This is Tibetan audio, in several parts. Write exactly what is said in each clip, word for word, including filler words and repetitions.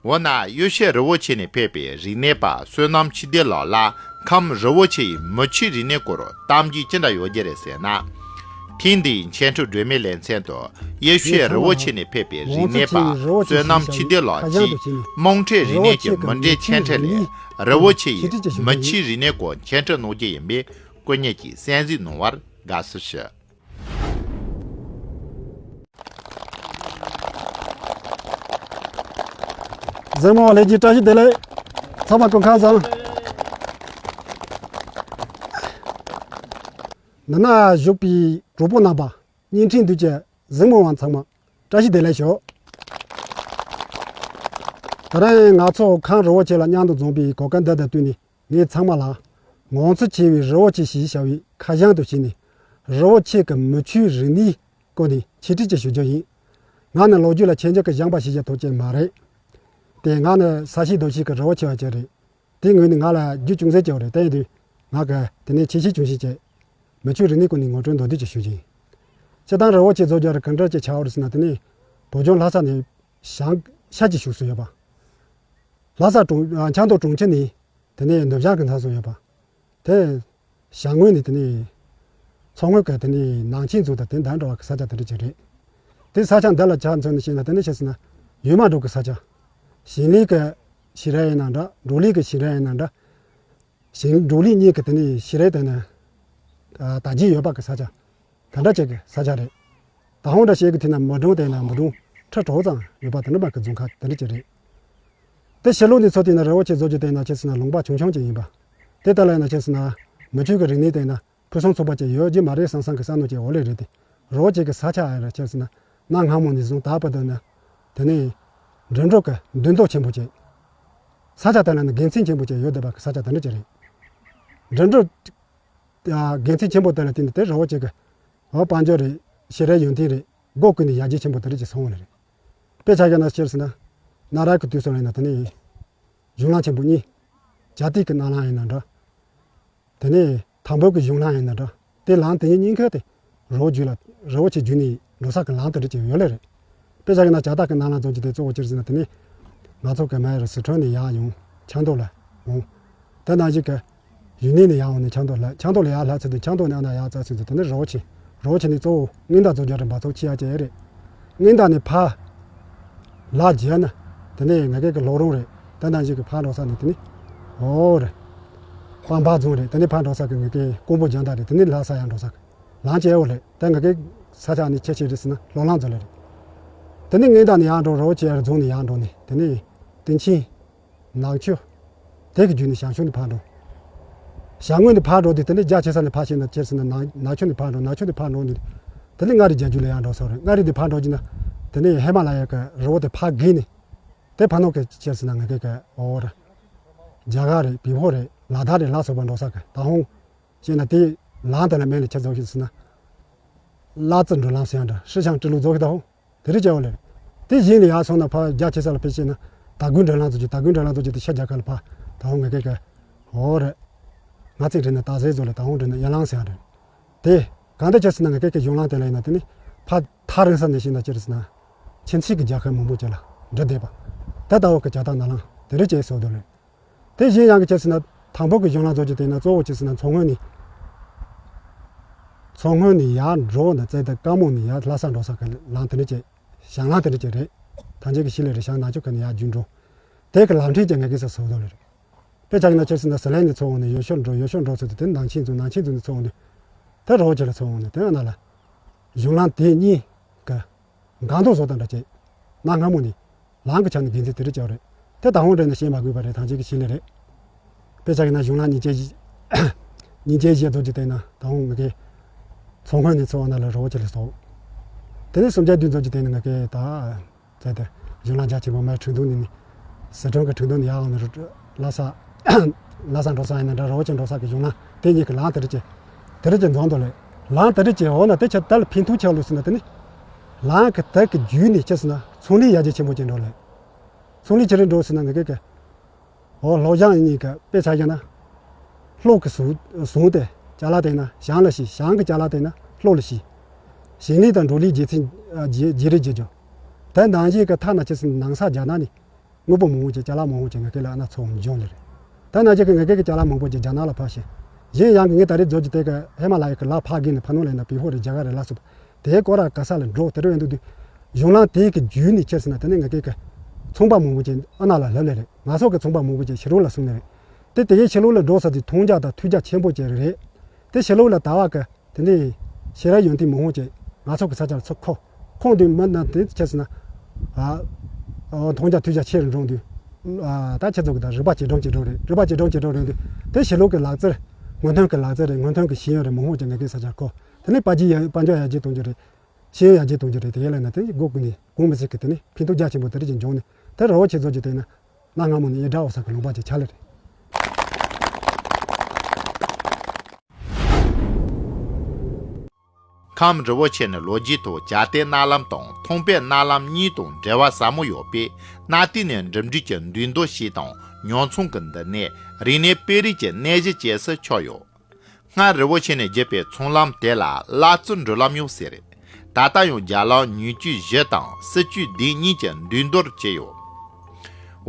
འོ་ན་གཡུལ་ཤུལ་རི་བོ་ཆེ་ནས་ཕེབས་པའི་རིག་གནས་པ་བསོད་ནམས་ཆོས་ལྡན་ལགས་ལ་ཁམས་རི་བོ་ཆེ་ཡི་མི་ཆོས་རིག་གནས་སྐོར་གཏམ་རྒྱུད་ཅི་འདྲ་ཡོད་རྒྱུ་རེད་ཟེར་ན། ཐེངས་འདིའི་འཆད་ཁྲིད་སྒྲོན་མེའི་ལེ་ཚན་དུ་གཡུལ་ཤུལ་རི་བོ་ཆེ་ནས་ཕེབས་པའི་རིག་གནས་པ་བསོད་ནམས་ཆོས་ལྡན་ལགས་ཀྱིས་དམངས་ཁྲོད་རིག་གནས་ཀྱི་མུ་འབྲེལ་འཆད་ཁྲིད་ལས་རི་བོ་ཆེ་ཡི་མི་ཆོས་རིག་གནས་སྐོར་འཆད་ཁྲིད་གནང་རྒྱུ་ཡིན་པས་སྐུ་ཉིད་ཀྱིས་གསན་གཟིགས་གནང་བར་དགའ་བསུ་ཞུ། གཟིགས་མོ་ལྷན་རྒྱས་བཀྲ་ཤིས་བདེ་ལེགས། ཚང་མ་སྐུ་ཁམས་བཟང་། འདི་ན་བཞུགས་པའི་གྲོགས་པོ་རྣམ་པ། བརྙན་འཕྲིན་འདུས་ཀྱི་གཟིགས་མོ་བ་ཚང་མ་བཀྲ་ཤིས་བདེ་ལེགས་ཞུ། ད་རེས་ང་ཚོ་ཁམས་རི་བོ་ཆེ་ལ་མཉམ་དུ་འཛོམས་པའི་གོ་སྐབས་འདི་དང་བསྟུན་ནས། ངས་ཚང་མ་ལ་ངོ་མཚར་ཆེ་བའི་རི་བོ་ཆེ་ཞེས་བྱ་བའི་ཁ་བྱང་དུ་བྱས་ནས། རི་བོ་ཆེ་གི་མི་ཆོས་རིག་གནས་སྐོར་ནས་འཆད་ཁྲིད་ཅིག་ཞུ་རྒྱུ་ཡིན། ང་ནི་ལོ་རྒྱུས་ལ་ཆེད་འཇོག་གི་སྦྱངས་པ་ཞེ་ཅིག་ཐོབ་ཀྱི་མ་རེད། དེ་ང་ནི་ས་གཤིས་རྡོ་གཤིས་ཀྱི་རི་བོ་ཆེ་བ་ཅིག་རེད། དེ་ངོས་ནས་ང་ལ་རྒྱུས་ཅུང་ཟད་ཅིག་ཡོད་རེད། དེ་ཡིན་དུས་ང་གི་དེ་ནས་ཆེ་ཤེས་ཆུང་ཤེས་ཀྱི་མི་ཆོས་རིག་གནས་སྐོར་ནས་ངོ་སྤྲོད་མདོར་བསྡུས་ཅིག་ཞུ་རྒྱུ་ཡིན། སྤྱིར་བཏང་རི་བོ་ཆེ་རྫོགས་རྒྱུ་ར་གང་འདྲ་ཅིག་ཆགས་ཡོད་རེད་ཟེར་ན། དེ་ནས་བོད་ལྗོངས་ལྷ་ས་ནས་བྱང་ཤར་གྱི་ཕྱོགས་སུ་ཡོད་པ། ལྷ་ས་གྲོང་ཆབ་མདོ་གྲོང་ཁྱེར་ནས། དེ་ནས་ནུབ་བྱང་གི་མཚམས་སུ་ཡོད་པ། དེ་བྱང་ངོས་ནས་དེ་ནས་མཚོ་སྔོན་གྱི་དེ་ནས་ནང་ཆེན་ཚོ་དང་དེ་འདྲ་འགྲོ་བ་གི་ས་ཆ་དེ་འདྲ་ཅིག་རེད། དེ་ས་ཆ་འདི་ལ་ཆ་མཚོན་ནས་བཤད་ན། དེ་ནས་བཤད་ཟིན་ན་ཡུལ་མ་འབྲོག་གི་ས་ཆ། ཞིང་ལས་ཀྱི་ཞིང་ར་ཡིན་ན་འདྲ། འབྲོག་ལས་ཀྱི་ཞིང་ར་ཡིན་ན་འདྲ། ཞིང་འབྲོག་ལས་གཉིས་ཀྱི་དེ་ནས་ཞིང་ར་དེ་ནས་དར་རྒྱས་ཡོད་པ་གི་ས་ཆ། དེ་འདྲ་ཅིག་གི་ས་ཆ་རེད། ད་ཧོང་འདྲ་བཤད་གི་དེ་ན་མི་གྲངས་དེ་ན་མི་གྲངས་ཁྲི་དྲུག་ཙམ་ཡོད་པ་དེ་འདྲ་མ་གི་རྫོང་ཁག་དེ་འདྲ་ཅིག་རེད། དེ་ཕྱི་ལོགས་ནས་ཚུར་བལྟས་ན་རི་བོ་ཆེ་རྫོགས་རྒྱུ་དེ་ན་ཆ་མཚོན་ན་ལུང་པ་ཆུང་ཆུང་ཅིག་ཡིན་པ། དེ་ལྟར་ལ་ཡིན་ན་ཆ་མཚོན་ན་མི་ཆོས་ཀྱི་རིག་གནས་དེ་ན་ཕུན་སུམ་ཚོགས་པ་ཅིག་ཡོད་རྒྱུ་མ་རེད་བསམ་བསམ་གི་བསམ་མནོ་ཅིག་འོ་ལེ་རེད་དེ། རི་བོ་ཆེ་གི་ས་ཆ་ཨ་ར་ཆ་མཚོན་ན་གནའ་སྔ་མོ་ནས་བཟུང་ད་བར་དུ་ན། དེ་ནས་འགྲིམ་འགྲུལ་གྱི་འདུ་འཛོམས་ཆེན་པོ་ཅིག་ས་ཆ་དེ་ལ་ནི་དགེ་མཚན་ཆེན་པོ་ཅིག་ཡོད་བསྡད་པ་གི་ས་ཆ་དེ་འདྲ་ཅིག་རེད། འགྲིམ་འགྲུལ་དགེ་མཚན་ཆེན་པོ་དེ་ལ་བརྟེན་ནས་དེ་རི་བོ་ཆེ་གི་འོ་དཔལ་འབྱོར་རེད། ཞིང་རའི་ཡོན་ཏན་རེད། སྒོ་ཀུན་ནས་ཡར་རྒྱས་ཆེན་པོ་དེ་འདྲ་ཅིག་སོང་བ་རེད། དཔེ་ཆ་བཞག་ན་སྤྱིར་ཟེར་ན། གནའ་རབས་ཀྱི་དུས་སུ་ལ་ཡིན་ན་དེ་ནས་གཞུང་ལམ་ཆེན་པོ་གཉིས། རྒྱ་སྟོད་ཀྱི་གནའ་ལམ་ཡིན་ན་འདྲ། དེ་ནས་དང་པོ་གི་གཞུང་ལམ་ཡིན་ན་འདྲ། དེ་ལམ་དེ་གཉིས་གཉིས་ཀ་དེ་རི་བོ་རྒྱུད་ལ་རི་བོ་ཆེ་བརྒྱུད་ནས་འགྲོ་ས་གི་ལམ་དེ་འདྲ་ཅིག་ཡོད་ལེ་རེད། དཔེ་ཆ་བཞག་ན་རྒྱ་སྟོད་ཀྱི་གནའ་ལམ་ཚོ་ཅིག་དེ་གཙོ་བོ་ཅི་རེད་ཟེར་ན། དེ་ནས་ང་ཚོ་གི་མ་ཡར་སི་ཁྲོན་ནས་ཡར་ཡོང་ཆབ་མདོ་ལ་འོང་། དེ་ནང་བཞིན་གི་ཡུན་ནན་ནས་ཡར་འོང་ནས་ཆབ་མདོ་ལ། ཆབ་མདོ་ལ་ཡར་ལྷག་ཚུལ་དུ། ཆབ་མདོ་ནས་ཨ་ན་ཡར་ཙག་ཚུལ་དུ། དེ་ནས་རི་བོ་ཆེ། རི་བོ་ཆེ་ནས་གཙོ་བོ་སྔོན་བདག་རྫོགས་རྒྱ་རི་འབབ་ཚུགས་ཆེ་ཡ་ཅིག་རེད། སྔོན་བདག་ནས་ཕར་ལ་རྒྱ་ན། དེ་ནས་ང་གེ་གི་ལྷོ་རོང་རེད། དེ་ནང་བཞིན་གི་ཕར་འགྲོ་ས་ནས་དེ་ནས་འོ་རེད། སྤང་སྤང་རྫོང་རེད། དེ་ནས་ཕར་འགྲོ་ས་གི་ང་གེ་ཀོང་པོ་རྒྱང་མདའ་རེད། དེ་ནས་ལྷ་ས་ཡར་འགྲོ་ས་གི་ལམ་ཅིག་ཨེ་འོ་ལེ། དེ་ང་གེ་ས་ཆ་ནས་ཆེ་ཆེ་རེད་ཟེར་ན་ལྷོ་ལམ་རྫོང་ལེ་རེད། དེ་ནས་སྔོན་བདག་ནས་ཡར་འགྲོ། རི་བོ་ཆེ་ཡར་རྫོང་ནས་ཡར་འགྲོ་ནས་དེ་ནས་སྟེང་ཆེན། ནག་ཆུ། དེ་གི་བརྒྱུད་ནས་བྱང་ཕྱོགས་ནས་ཕར་འགྲོ། བྱང་ངོས་ནས་ཕར་འགྲོ་དུས་དེ་ནས་རྒྱ་ཆེ་ས་ནས་ཕར་ཕྱིན་ན་ཆེར་ཟིན་ན་ནག་ནག་ཆུ་ནས་ཕར་འགྲོ། ནག་ཆུ་ནས་ཕར་འགྲོ་ནས་དེ་ནས་མངའ་རིས་རྒྱ་རྒྱུད་ལ་ཡར་འགྲོ་ས་རེད། མངའ་རིས་དེ་ཕར་འགྲོ་གྱི་ན་དེ་ནས་ཧི་མ་ལ་ཡ་གི་རི་བོ་དེ་ཕར་བརྒལ་ནས་དེ་ཕར་ནང་གི་ཆེར་ཟིན་ན་ང་གི་གི་འོ་ར་རྒྱ་གར་རེད། བི་ཧོར་རེད། ལ་དྭགས་རེད། ལ་སོགས་པ་འགྲོ་ས་གི། ད་ཧོང་བྱས་ན་དེ་ལམ་དེ་ལ་མེད་ལ་ཆེར་རྫོགས་ཤིག་ཟིན་ན་ལ་ཙི་འགྲོ་ལམ་ཟེར་ཡང་འདྲ། ཧྲི་ཞང་ཀྲི་ལུགས་རྫོགས་ཤིག་ད་ཧོང་། དེ་རིགས་བྱས་པ་ལས། དེ་གཞན་ལ་ཡར་སོང་ན་ཕར་རྒྱ་ཆེ་ས་ལ་ཕེབས་ཤེས་ན། དར་དགུན་འགྲོ་ལམ་ཚོ་ཅིག་དར་དགུན་འགྲོ་ལམ་ཚོ་ཅིག་དེ་ཤར་རྒྱ་གར་ལ་ཕར་ད་ཧོང་ང་གེ་གེ་འོ་རེད། ང་ཚིག་རེད་ན་ད་ཟེ་ཚོ་ལ་ད་ཧོང་རེད་ན་ཡ་ལང་ཟེར་ཡ་རེད། དེ་གང་འདྲ་ཆེ་ཟེར་ན་ང་གེ་གེ་གཞུང་ལམ་དེ་ལ་ཡིན་ན་དེ་ནི་ཕར་ཐག་རིང་ས་ནས་ཤེས་ན་ཅི་རེད་ཟེར་ན། ཁྱིམ་མཚེས་ཀྱི་རྒྱལ་ཁབ་མང་པོ་ཅིག་ལ་འགྲོ་བསྡད་པ། ད་ལྟ་བ་གི་རྒྱ་སྟག་ནག་ལམ་དེ་རིགས་ཅིག་བཟོ་འདུག་ལེ། དེ་གཞན་ཡང་གི་ཆ་ཟེར་ན་དང་པོ་གི་གཞུང་ལམ་བཟོ་རྒྱུ་དེ་ན་གཙོ་བོ་ཆ་ཟེར་ན་མཚོ་སྔོན་ནས། མཚོ་སྔོན་ནས་ཡར་འགྲོ་ན་རྩེ་ད་དཀར་མོ་ནས་ཡར་ལྷ་ས་འགྲོ་ས་གི་ལམ་དེ་འདྲ་ཅིག་བྱང་ལམ་དེ་འདྲ་ཅིག་རེད། ཐང་ཆེན་གི་ཤི་ལེ་རེད། བྱང་ནག་ཆུ་ཁ་ནས་ཡར་རྒྱུག་འགྲོ། དེ་གི་ལམ་ཕྲན་ཅིག་ང་གིས་ས་བཟོ་འདུག་ལེ་རེད། དཔེ་ཆ་གི་ན་ཆ་ཟེར་ན་ཟི་ལིང་ནས་ཚུར་འོང་ནས་ཡུལ་ཤུལ་འགྲོ། ཡུལ་ཤུལ་འགྲོ་ཚུལ་དེ་དེ་ནང་ཆེན་ཚུར། ནང་ཆེན་ཚུར་ནས་ཚུར་འོང་ནས་དེ་རི་བོ་ཆེ་ལ་ཚུར་འོང་ནས་དེ་ན་ལ་གཞུང་ལམ་དེ་གཉིས་གི་འགལ་འདུ་བཟོ་སྟངས་འདྲ་ཅིག་གནའ་སྔ་མོ་ནས་ལམ་གྱི་ཆ་ནས་དགེ་མཚན་དེ་རིགས་ཅིག་རེད། དེ་ད་ཧོང་རེད་ན་བཤད་མ་དགོས་པ་རེད། ཐང་ཆེན་གྱི་ཤི་ལེ་རེད། དཔེ་ཆ་གི་ན་གཞུང་ལམ་ཉིས་བརྒྱ་བཞི། ཉིས་བརྒྱ་བཞི་རྫོགས་ཀྱི་སྟེང་ན་ད་ཧོང་ང་གི་མཚོ་སྔོན་ནས་ཚུར་འོང་ན་ལ་རི་བོ་ཆེ་ལ་སོང་། དེ་ནས་སུམ་བརྒྱ་བདུན་རྫོགས་ཀྱི་སྟེང་ན་ང་གི་ད་ཚེ་དེ་གཞུང་ལམ་རྒྱ་ཆེན་པོ་མ་ཁྲིན་ཏུའུ་ནས་ནི་སི་ཁྲོན་གྱི་ཁྲིན་ཏུའུ་ནས་ཡར་འོང་ནས་རུ་ལྷ་ས། ལྷ་ས་འགྲོ་ས་ཡིན་ན་འདྲ། རི་བོ་ཆེ་འགྲོ་ས་གི་གཞུང་ལམ་དེ་གཉིས་ཀྱི་ལམ་དེ་རིགས་ཀྱི་དེ་རིགས་ཀྱི་འཛོམས་འདུག་ལེ། ལམ་དེ་རིགས་ཀྱི་འོ་ན་དེ་ཆ་ད་ལ་ཕན་ཐོགས་ཆགས་ལུགས་ཟེར་ན་དེ་ནི། ལམ་གི་དེ་གི་བརྒྱུད་ནས་ཅི་ཟེར་ན་ཚོང་ལས་ཡར་རྒྱས་ཆེན་པོ་ཅིག་འགྲོ་ལེ། ཚོང་ལས་ཅི་རིགས་འགྲོ་ཟེར་ན་ང་གི་གི་འོ་ལྷོ་བྱང་གཉིས་ཀྱི་དཔེ་ཆ་བཞག་ན། ལྷོ་གི་ཟུང་ཟུང་དེ་ཅ་ལག་བཏང་ན་བྱང་ལ་ཤི། བྱང་གི་ཅ་ལག་བཏང་ན་ལྷོ་ལ་ཤི། ཞིང་ལས་དང་འབྲོག་ལས་རྒྱས་ཚད་རྒྱས་རྒྱས་རེ་རྒྱས་རྒྱུ། དེ་ནང་བཞིན་གི་ཐ་ན་ཅི་ཟེར་ན་ནང་ས་རྒྱ་ནག་ནས། དངོས་པོ་མང་པོ་ཅིག་ཅ་ལག་མང་པོ་ཅིག་ང་སྐད་ལ་ཨ་ན་ཚོ་འབྱུང་ལེ་རེད། ད་ན་ཅིག་གི་ང་སྐད་ཀྱི་ཅ་ལག་མང་པོ་ཅིག་རྒྱ་ནག་ལ་ཕར་ཕྱིན། གཞན་ཡང་གི་ངས་ད་རེས་བཟོ་རྒྱུ་དེ་གི་ཧེ་མ་ལ་ཡི་གི་ལ་ཕ་གི་ནས་ཕ་ནོ་ལ་ཡིན་ན་པི་ཧོ་རེད་རྒྱ་གར་རེད་ལ་སོགས་པ་དེའི་སྐོར་ར་ག་ས་ལ་འགྲོ་དེ་རུ་ཡོང་དུས་དུས། གཞུང་ལམ་དེའི་གི་བརྒྱུད་ནས་ཁྱེར་སོང་ན་དེ་ནས་ང་སྐད་གི་ཚོང་པ་མང་པོ་ཅིག་ཨ་ན་ལ་ལབ་ལེ་རེད། ང་ཚོ་གི་ཚོང་པ་མང་པོ་ཅིག་ཕྱི་ལོགས་ལ་སོང་ནས་རེད། དེ་དེ་གའི་ཕྱི་ལོགས་ལ་འགྲོ་ས་དེ་མཐོང་རྒྱ་དང་ཐོས་རྒྱ་ཆེན་པོ་ཅིག་རེད། དེ་ཕྱི་ལོགས་ལ་དར་བ་གི་དེ་ནས་ཤེས་རབ་ཡོན་ཏན་མང་པོ་ཅིག་ང་ཚོ་གི་ས་ཆ་ལ་ཚུར་ཁོ་ཁོང་དུ་མི་རྣམས་དེ་ཁྱེད་ཟེར་ན། ཨ། ཨོ་མཐོང་རྒྱ་ཐོས་རྒྱ་ཆེ་རུ་འགྲོ་དུས། ཨ། ད་ཁྱེད་ཚོ་གི་ད་རིག་པ་ཇེ་སྦྱོང་ཇེ་སྦྱོང་རེད། རིག་པ་ཇེ་སྦྱོང་ཇེ་སྦྱོང་རེད་དུས། དེ་ཕྱི་ལོགས་ཀྱི་ལག་རྩལ། སྔོན་ཐོན་གྱི་ལག་རྩལ་རེད། སྔོན་ཐོན་གྱི་ཤེས་ཡོན་རེད། མང་པོ་ཅིག་ང་གི་ས་ཆ་ཁོ། དེ་ནས་དཔལ་འབྱོར་ཡར་དཔལ་འབྱོར་ཡར་རྒྱས་གཏོང་རྒྱུ་རེད། ཤེས་ཡོན་ཡར་རྒྱས་གཏོང་རྒྱུ་རེད། དེ་ཡན་ལ་ན་དེ་སྒོ་ཀུན་ནས་གོང་མི་སྲིད་ཀྱི་དེ་ནས་ཕན་ཐོགས་རྒྱ་ཆེན་པོ་དེ་རིགས་ཀྱི་འབྱུང་ནས་དེ་ར་བ་ཁྱེད་ཚོ་གི་དེ་ན། གནའ་སྔ་མོ་ནས་ཡི་དྭགས་འོ་ས་གི་ལུང་པ་ཅིག་ཆགས་ལེ་རེད། ཁམས་རི་བོ་ཆེ་ནི་ལོ་རྒྱུས་ཐོག་བྱ་སྟེ་གནའ་ལམ་དང་ཐང་པའི་གནའ་ལམ་གཉིས་དང་འབྲེལ་བ་ཟབ་མོ་ཡོད་པས། གནའ་དུས་ནས་འགྲིམ་འགྲུལ་གྱི་འདུས་མདོ་ཞིག་དང་ཉོ་ཚོང་གི་འདུ་གནས། རིག་གནས་དཔེ་རིས་ཀྱི་གནས་གཞི་བཅས་སུ་ཆགས་ཡོད། སྔར་རི་བོ་ཆེ་ནས་བརྒྱུད་པའི་ཚོང་ལམ་དེ་ལ་གླ་རྩི་འགྲུལ་ལམ་ཡང་ཟེར། ད་ལྟ་ཡང་རྒྱ་ལམ་ཉིས་བཅུ་བཞི་དང་སྲིད་བྱུས་བདུན་གཉིས་ཀྱི་འདུས་མདོར་གྱུར་ཡོད།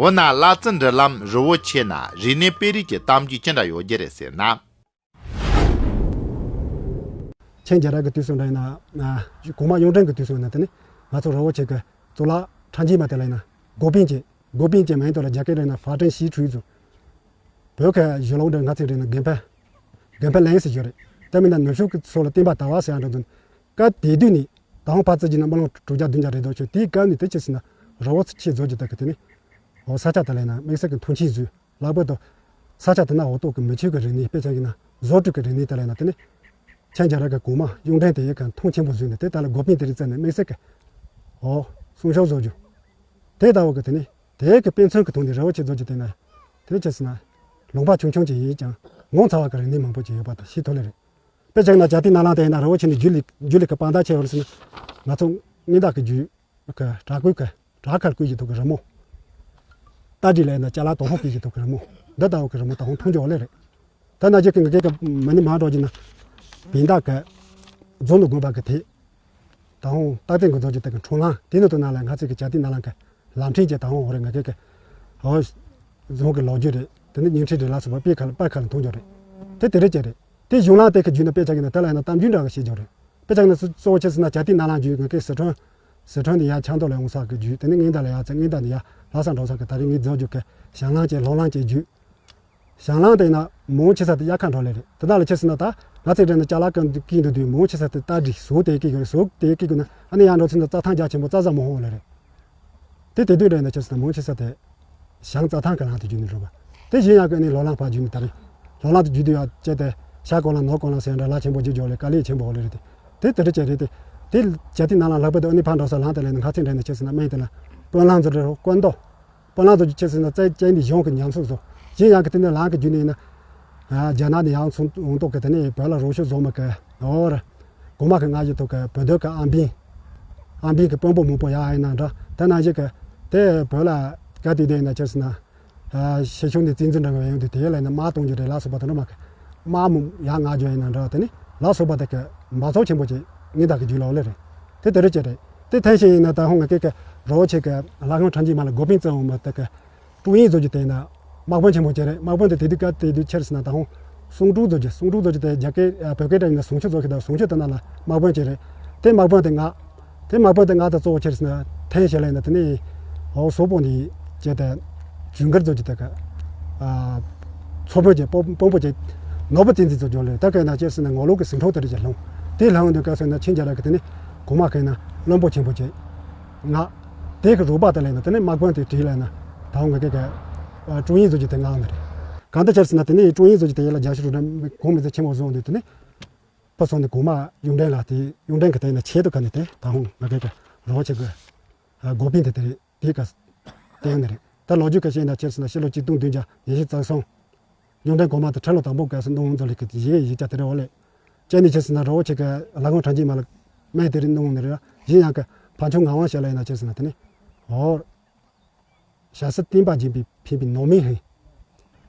འོ་ན་གླ་རྩི་འགྲུལ་ལམ་རི་བོ་ཆེ་ན་རིག་གནས་དཔེ་རིས་ཀྱི་གཏམ་རྒྱུད་ཅི་འདྲ་ཡོད་རྒྱུ་རེད་ཟེར་ན། ཆེན་རྒྱལ་རབས་ཀྱི་དུས་སུ་འདྲ་ཡིན་ན། གོང་མ་གཡུང་དྲུང་གི་དུས་སུ་ཡིན་ན་དེ་ནི་ང་ཚོ་རི་བོ་ཆེ་གི་གཙུག་ལག་ཁྲ་འགྱིག་མ་དེ་ལ་ཡིན་ན་སྒོ་པིན་གྱི་སྒོ་པིན་གྱི་མིང་དུ་ལ་རྒྱ་སྐད་རེད་ན་ཧྥ་ཀྲན་ཞི་ཁྲུའི་ཙུ། བོད་ཀྱི་གཞུང་ལུགས་འདྲ་ང་ཚོའི་རེད་ན་དགོན་པ། དགོན་པ་ལེན་ཟེར་རྒྱུ་རེད། དེ་མིན་ན་ནུབ་ཕྱོགས་ཀྱི་སོགས་ལ་བསྟན་པ་དར་བ་ཟེར་ཡང་འགྲོ་དོན། སྐབས་དེ་དུས་ནི་ད་ཧོང་ཕ་ཙི་ཇི་ན་མ་ལོང་དྲུག་བརྒྱ་བདུན་བརྒྱ་རེད་འདུག་ཆོས་དེའི་སྐབས་ནི་དེ་ཅི་ཟེར་ན་རི་བོ་ཆེ་བཟོ་རྒྱུ་དག་གི་དེ་ནི། འོ་ས་ཆ་དེ་ལ་ཡིན་ན་དམིགས་བསལ་གྱི་མཐོང་ཆེན་བཟོས། ལྷག་པར་དུ་ས་ཆ་དེ་ན་འོ་ཏོག་གི་མི་ཆོས་ཀྱི་རིག་གནས། དཔེ་ཆ་ཡིན་ན་བཟོ་སྐྲུན་གྱི་རིག་གནས་དེ་ལ་ཡིན་ན་དེ་ནི་ཆེན་རྒྱལ་རབས་ཀྱི་གོང་མ་གཡུང་དྲུང་དེ་ཡི་ག་མཐོང་ཆེན་པོ་བཟོས་ནས་དེ་ལྟར་ལ་སྒོ་པིན་དེ་རིགས་བཙལ་ནས་དམིགས་བསལ་གྱི་འོ་གསུང་ཆོས་བཟོ་རྒྱུ། དེ་ལྟ་བུ་གི་དེ་ནི་དེ་གི་དཔེ་མཚོན་གྱི་ཐོག་ནས་རི་བོ་ཆེ་བཟོ་རྒྱུ་དེ་ན་དེ་ཆེ་ཟེར་ན་ལུང་པ་ཆུང་ཆུང་ཅིག་ཡིན་ཀྱང་ངོ་མཚར་བ་གི་རིག་གནས་མང་པོ་ཅིག་ཡོད་པ་དང་ཤེས་ཐུབ་ལེ་རེད། དཔེ་བྱས་ན་བྱ་ཏི་ནང་ལང་དེ་ཡིན་ན་རི་བོ་ཆེ་ནས་རྒྱུད་ལི་རྒྱུད་ལི་གི་དཔང་རྟགས་ཆེ་བར་ཟེར་ན་ང་ཚོ་སྔོན་བདག་གི་རྒྱུད། གི་བྲག་བརྐོས་གི་བྲག་དཀར་བརྐོས་ཀྱི་ཐོག་གི་རི་མོ། རྟ་དྲེལ་ལ་ཡིན་ན་ཅ་ལག་དོ་ཧོང་བརྐོས་ཀྱི་ཐོག་གི་རི་མོ། འདི་ལྟ་བུ་གི་རི་མོ་དོ་ཧོང་མཐོང་རྒྱུ་འོ་ལེ་རེད། ད་ན་རྒྱུ་གི་ང་གེ་གི་མི་ནི་མ་འགྲོ་རྒྱུ་ན། བིན་བདག་གི་རྫོང་ནུབ་དགོན་པ་གི་དེ། དོ་ཧོང་རྟག་བརྟན་གི་རྫོང་གི་དེ་གི་འཁྲུངས་ལྷ་དེ་ནི་དུ་ན་ལ་ང་ཚོ་གི་བྱ་ཏི་ནང་ལ་གི་ལམ་ཕྲན་གྱི་དོ་ཧོང་འོ་རེད། ང་གེ་གི་འོ། རྫོང་གི་ལོ་རྒྱུས་རེད། དེ་ནི་ཉིང་ཁྲི་རེད་ལ་སོགས་པ་པའི་ཁ་ལ་པར་ཁ་ལ་མཐོང་རྒྱུ་རེད། དེ་དེ་རེད་ཅེ་རེད། དེ་གཞུང་ལམ་དེ་གི་བརྒྱུད་ནས་དཔེ་ཆ་གི་ན་དེ་ལ་ཡིན་ན་གཏམ་རྒྱུད་འདྲ་གི་བཤད་རྒྱུ་རེད། དཔེ་ཆ་ན་གཙོ་བོ་ཆེ་ཟེར་ན་བྱ་ཏི་ནང་ལང་རྒྱུད་ང་གི་སི་ཁྲོན། སི་ཁྲོན་ནས་ཡར་ཆབ་མདོ་ལ་ཡོང་ས་གི་རྒྱུད། དེ་ནས་སྔོན་བདག་ལ་ཡར་ཚེ་སྔོན་བདག་ནས་ཡར་ལྷ་ས་འགྲོ་ས་གི་ད་རེས་ངས་རྫོགས་རྒྱུ་གི་ཞང་ལང་ཅན་ལྷོ་ལང་ཅན་རྒྱུད། ཞང་ལང་དེ་ན་མང་ཆེ་ས་དེ་དབྱར་ཁ་འགྲོ་ལེ་རེད། དེ་དག་ལ་ཆེ་ཟེར་ན་ད་ང་ཚོའི་འདྲ་ན་ཅ་ལག་ཀུན་ཀིན་འདུག་དུས་མང་ཆེ་ས་དེ་རྟ་དྲེལ་ཟོག་དེ་ཀི་གི་ཟོག་དེ་ཀི་གི་ན་ཨ་ནི་ཡར་འགྲོ་ཚུན་ད་རྩྭ་ཐང་རྒྱ་ཆེན་པོ་རྩྭ་ཟ་མང་ཧོང་ལེ་རེད། དེ་དེ་དུས་འདྲ་ན་ཆེ་ཟེར་ན་མང་ཆེ་ས་དེ། ཞང་རྩྭ་ཐང་གི་ལམ་དུ་བརྒྱུད་ནས་འགྲོ་བ། དེ་བཞིན་ཡང་ཀུན་ནས་ལོ་ལམ་ཕར་བརྒྱུད་ནས་ད་རེས། ལོ་ལམ་དུ་བརྒྱུད་དུས་ཡང་བཅད་དེ་ཤར་ཀོ་ལ་ནོར་ཀོ་ལ་ཟེར་འདྲ་ལ་ཆེན་པོ་བརྒྱུད་འཇོག་ལས་དཀའ་ལས་ཆེན་པོ་ལས་རེད་དེ། དེ་དེ་རེད་ཅེ་རེད་དེ། དེ་བྱ་ཏི་ནང་ལ་ལྷག་པར་དུ་ཨ་ནི་ཕར་འགྲོ་ས་ལམ་དེ་ལས་ནི་ཁ་ཚིག་འདྲ་ནས་ཆེ་ཟེར་ན་སྨན་དེ་ལ་དཔོན་ལམ་ཚོ་འདྲ་རོ་དཀོན་མདོ། དཔོན་ལམ་ཚོ་ཆེ་ཟེར་ན་རྩ་ཅན་དེ་གཞུང་གི་ཉམས་གསོ་བཟོ། བཞིན་ཡང་གི་དེ་ནས་ལམ་གི་བརྒྱུད་ནས་ཡིན་ན། རྒྱ་ནག་ནས་ཡང་ཚུར་འོང་ཐོག་གི་དེ་ནས་བོད་ལ་རོགས་སྐྱོར་བཟོ་མི་གི་འོ་ར། གོང་མ་གི་སྔ་ཕྱི་ཐོག་གི་བོད་དོན་གི་ཨམ་བན། ཨམ་བན་གི་དཔོན་པོ་མང་པོ་ཡང་ཡིན་ན་འདྲ་དེ་ནང་བཞིན་གི་དེ་བོད་ལ་ག་དུས་དེ་ཡིན་ན་ཆེ་ཟེར་ན། ཕྱི་ཕྱོགས་ནས་བཙན་འཛུལ་འདྲ་གི་ཡོང་དུས་དེ་ལ་ཡིན་ན་དམག་གཏོང་རྒྱུ་རེད་ལ་སོགས་པ་དེ་འདྲ་མ་གི་དམག་མོ་ཡང་ང་རྒྱུ་ཡིན་ན་འདྲ་དེ་ནི་ལ་སོགས་པ་དེ་གི་འབག་བཙོག་ཆེན་པོ་ཅིག་ངེས་དག་གི་རྒྱུད་ལ་འོ་ལེ་རེད། དེ་དེ་རེད་ཅེ་རེད། དེ་ཐེངས་ཤིག་ཡིན་ན་ད་ཧོང་ང་སྐད་གི་རོ་ཆེ་གི་ལྷ་ཁང་ཁྲ་འཇིགས་མ་ལ་སྒོ་པིན་བཙན་འོང་མ་དེ་གི། ཀྲུང་དབྱང་བཟོ་རྒྱུ་དེ་ཡིན་ན། དམག་དཔོན་ཆེན་པོ་ཅིག་རེད། དམག་དཔོན་དེ་དེ་དུས་སྐབས་དེ་དུས་ཆེར་ཟེར་ན་ད་ཧོང་གསུང་སྒྲོག་བཟོ་རྒྱུ་གསུང་སྒྲོག་བཟོ་རྒྱུ་དེ་རྒྱ་སྐད་བོད་སྐད་དྲ་ཡིན་ན་གསུང་ཆོས་བཟོ་གི་ད་གསུང་ཆོས་དེ་ན་ལ་དམག་དཔོན་ཅིག་རེད། དེ་དམག་དཔོན་དེ་ང་། དེ་དམག་དཔོན་དེ་ང་ད་གཙོ་བོ་ཆེར་ཟེར་ན་ཐེངས་ཤིག་ལ་ཡིན་ན་དེ་ནས་ཧོ་སོག་པོ་ནས་བཅད་དེ་ཇུན་གར་བཟོ་རྒྱུ་དེ་ག་ཚོ་དཔོན་གྱི་དཔོན་པོ་གྱི་ནོར་བུ་བསྟན་འཛིན་བཟོ་རྒྱུ་ལས་ད་ག་ན་ཅེར་ཟེར་ན་ངོ་ལོག་གི་ཟིང་འཁྲུག་དེ་རིགས་ཀྱི་ལྷུང་དེ་ལྷུང་དུས་སྐབས་སུ་ན་ཆིན་རྒྱལ་རབས་ཀྱི་དེ་ནས་གོང་མ་གི་ན་བློན་པོ་ཆེན་པོ་གྱི་ང་དེ་གི་རོགས་པ་དེ་ལ་ཡིན་ན་དེ་ནས་དམག་དཔོན་དེ་བྲིས་ལ་ཡིན་ན་ད་འོང་གི་ག་ཀྲུང་དབྱང་བཟོ་རྒྱུ་དེ་ངའང་ནི་རེད། གང་ལྟར་ཆེར་ཟེར་ན་དེ་ནས་ཀྲུང་དབྱང་བཟོ་རྒྱུ་དེ་ཡིན་ལ་རྒྱ་ཤུ་རུ་ན་གོང་མི་ཚེ་ཆེན་པོ་བཟུང་དུས་དེ་ནས། ཕར་སོང་ནས་གོང་མ་གཡུང་དྲུང་ལ་དེ་གཡུང་དྲུང་གི་དེ་ན་ཆེད་དུ་ཁ་ནས་དེ་ད་ཧོང་ང་གེ་ག་རོ་ཆེ་གི་སྒོ་པིན་དེ་དེ་རེད་དེ་ག་དེ་ནི་རེད། ད་ལོ་རྒྱུས་ཀ་བཤད་ན་ཆེར་སོང་ན་ཕྱི་ལོ་ཆིག་སྟོང་བདུན་བརྒྱ་ཉི་ཤུ་རྩ་གསུམ་གཡུང་དྲུང་གོང་མ་དེ་ཁྲི་ལོ་དང་པོ་ག་སོང་གནང་འོང་ཚོ་ལེགས་ཀྱི་ཡི་གེ་ཡིག་ཆ་དེ་རེད་འོ་ལེ། ཅེ་ནི་ཆེར་སོང་ན་རོ་ཆེ་གི་ལ་ངོ་ཁྲ་འཇིགས་མ་ལ་སྨན་དེ་རེད་གནང་འོང་ནི་རེད། གཞན་ཡང་གི་ཕ་ཆུང་ངག་དབང་ཞལ་ལ་ཡིན་ན་ཆེར་སོང་ན་དེ་ནི་འོ། ཞྭ་སེར་བསྟན་པ་འཇིམ་པས་ཕན་པའི་ནོར་མིན་ཧིང་།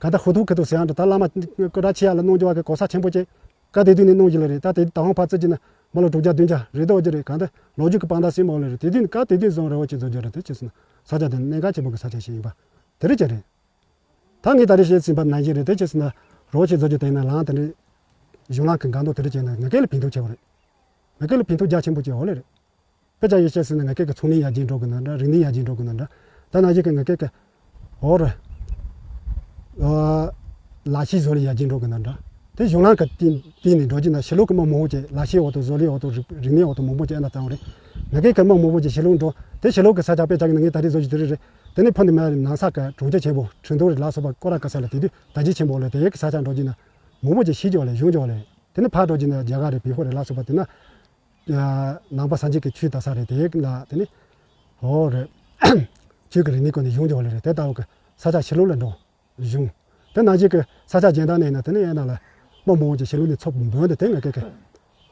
ག་ད་ཧུ་ཐུ་ཁི་ཐུ་ཟེར་ཡང་འདྲ་ད་བླ་མ་སྐུ་དྲག་ཆེ་ཡ་ལ་གནང་རྒྱུ་བ་གི་གོ་ས་ཆེན་པོ་ཅིག་ག་དེ་དུས་ནས་གནང་རྒྱུ་ལ་རེད། ད་དེ་ད་ཧོང་ཕ་ཙི་ཅི་ན་མ་ལོ་དྲུག་བརྒྱ་བདུན་བརྒྱ་རེད་དོ་ཅི་རེད། གང་ད་ལོ་རྒྱུས་ཀྱི་དཔང་རྟགས་སྲིད་མོ་ལ་རེད། དེ་དུས་ནས་ག་དེ་དུས་བཟུང་རེ་བ་ཅི་བཟོ་རྒྱུ་རེད་དེ་ཅི་སོང་ན། ས་ཆ་དེ་གནད་འགག་ཆེན་པོ་གི་ས་ཆ་ཞིག་ཡིན་པ་དེ་རེད་ཅེས་རེད། ད་ངས་ད་རེས་བཤད་ཟིན་པ་ནང་བཞིན་རེད། དེ་ཅི་ཟེར་ན་རོགས་བྱེད་བཟོ་རྒྱུ་དེ་ན་ལངས་དེ་འདྲའི་གཞུང་ལམ་གི་འགག་འདུག་དེ་འདྲ་བྱས་ན་ང་ཀའི་ལ་ཕན་ཐོགས་ཆེ་བ་རེད། ང་ཀའི་ལ་ཕན་ཐོགས་རྒྱ་ཆེན་པོ་ཅིག་འོ་ལེ་རེད། དཔེ་ཆ་ཡོད་བཤད་ཟིན་ན་ང་ཀའི་གི་ཚོང་ལས་ཡར་རྒྱས་འགྲོ་གི་ན་འདྲ། རིག་གནས་ཡར་རྒྱས་འགྲོ་གི་ན་འདྲ། ད་ནང་བཞིན་གི་ང་ཀའི་གི་འོ་རེད། ལག་ཤེས་བཟོ་ལས་ཡར་རྒྱས་འགྲོ་གི་ན་འདྲ། དེ་གཞུང་ལམ་གི་སྟེང་སྟེང་ནས་འགྲོ་རྒྱུ་ན་ཕྱི་ལོགས་གི་མི་མང་པོ་ཅིག་ལག་ཤེས་འོག་ཏུ་བཟོ་ལས་འོག་ཏུ་རིག་རིག་གནས་འོག་ཏུ་མང་པོ་ཅིག་ཨེ་ན་བཏང་བ་རེད། ང་ཀའི་གི་མི་མང་པོ་ཅིག་ཕྱི་ལོགས་འགྲོ། དེ་ཕྱི་ལོགས་གི་ས་ཆ་དཔེ་ཆ་གི་ན་ངས་ད་རེས་བཟོ་རྒྱུ་དེ་རེད་རེད། དེ་ནས་ཕ་ནི་མ་རེད་ནང་ས་ག་གྲོང་ཁྱེར་ཆེན་པོ་ཁྲིན་ཏུའུ་རེད་ལ་སོགས་པ་སྐོར་ར་ག་ས་ལ་དེ་དུས་དར་རྒྱས་ཆེན་པོ་ལ་དེ་ཡས་གི་ས་ཆ་འགྲོ་རྒྱུ་ན་མང་པོ་ཅིག་ཤེས་ཀྱི་བ་ལས་གཞུང་ཀྱི་བ་ལས། དེ་ནས་ཕར་འགྲོ་རྒྱུ་ན་རྒྱ་གར་རེད། བལ་ཡུལ་རེད་ལ་སོགས་པ་དེ་ན་ནང་པ་སངས་རྒྱས་ཀྱི་ཆོས་དར་ས་རེད། དེ་ཡས་ལ་དེ་ནས་འོ་རེད། ཆོས་ཀྱི་རིག་གནས་སྐོར་ནས་གཞུང་ཀྱི་བ་ལས་རེད། དེ་ལྟ་བུ་གི་ས་ཆ་ཕྱི་ལོགས་ལ་འགྲོ། གཞུང་། དེ་ནང་བཞིན་གྱི་ས་ཆ་རྒྱན་དང་ནས་ན་དེ་ནས་ཡན་ན་ལ་དམག་མང་པོ་ཅིག་ཕྱི་ལོགས་ནས་ཚོགས་འབོན་དེ་དེ་ང་ཀའི་གི་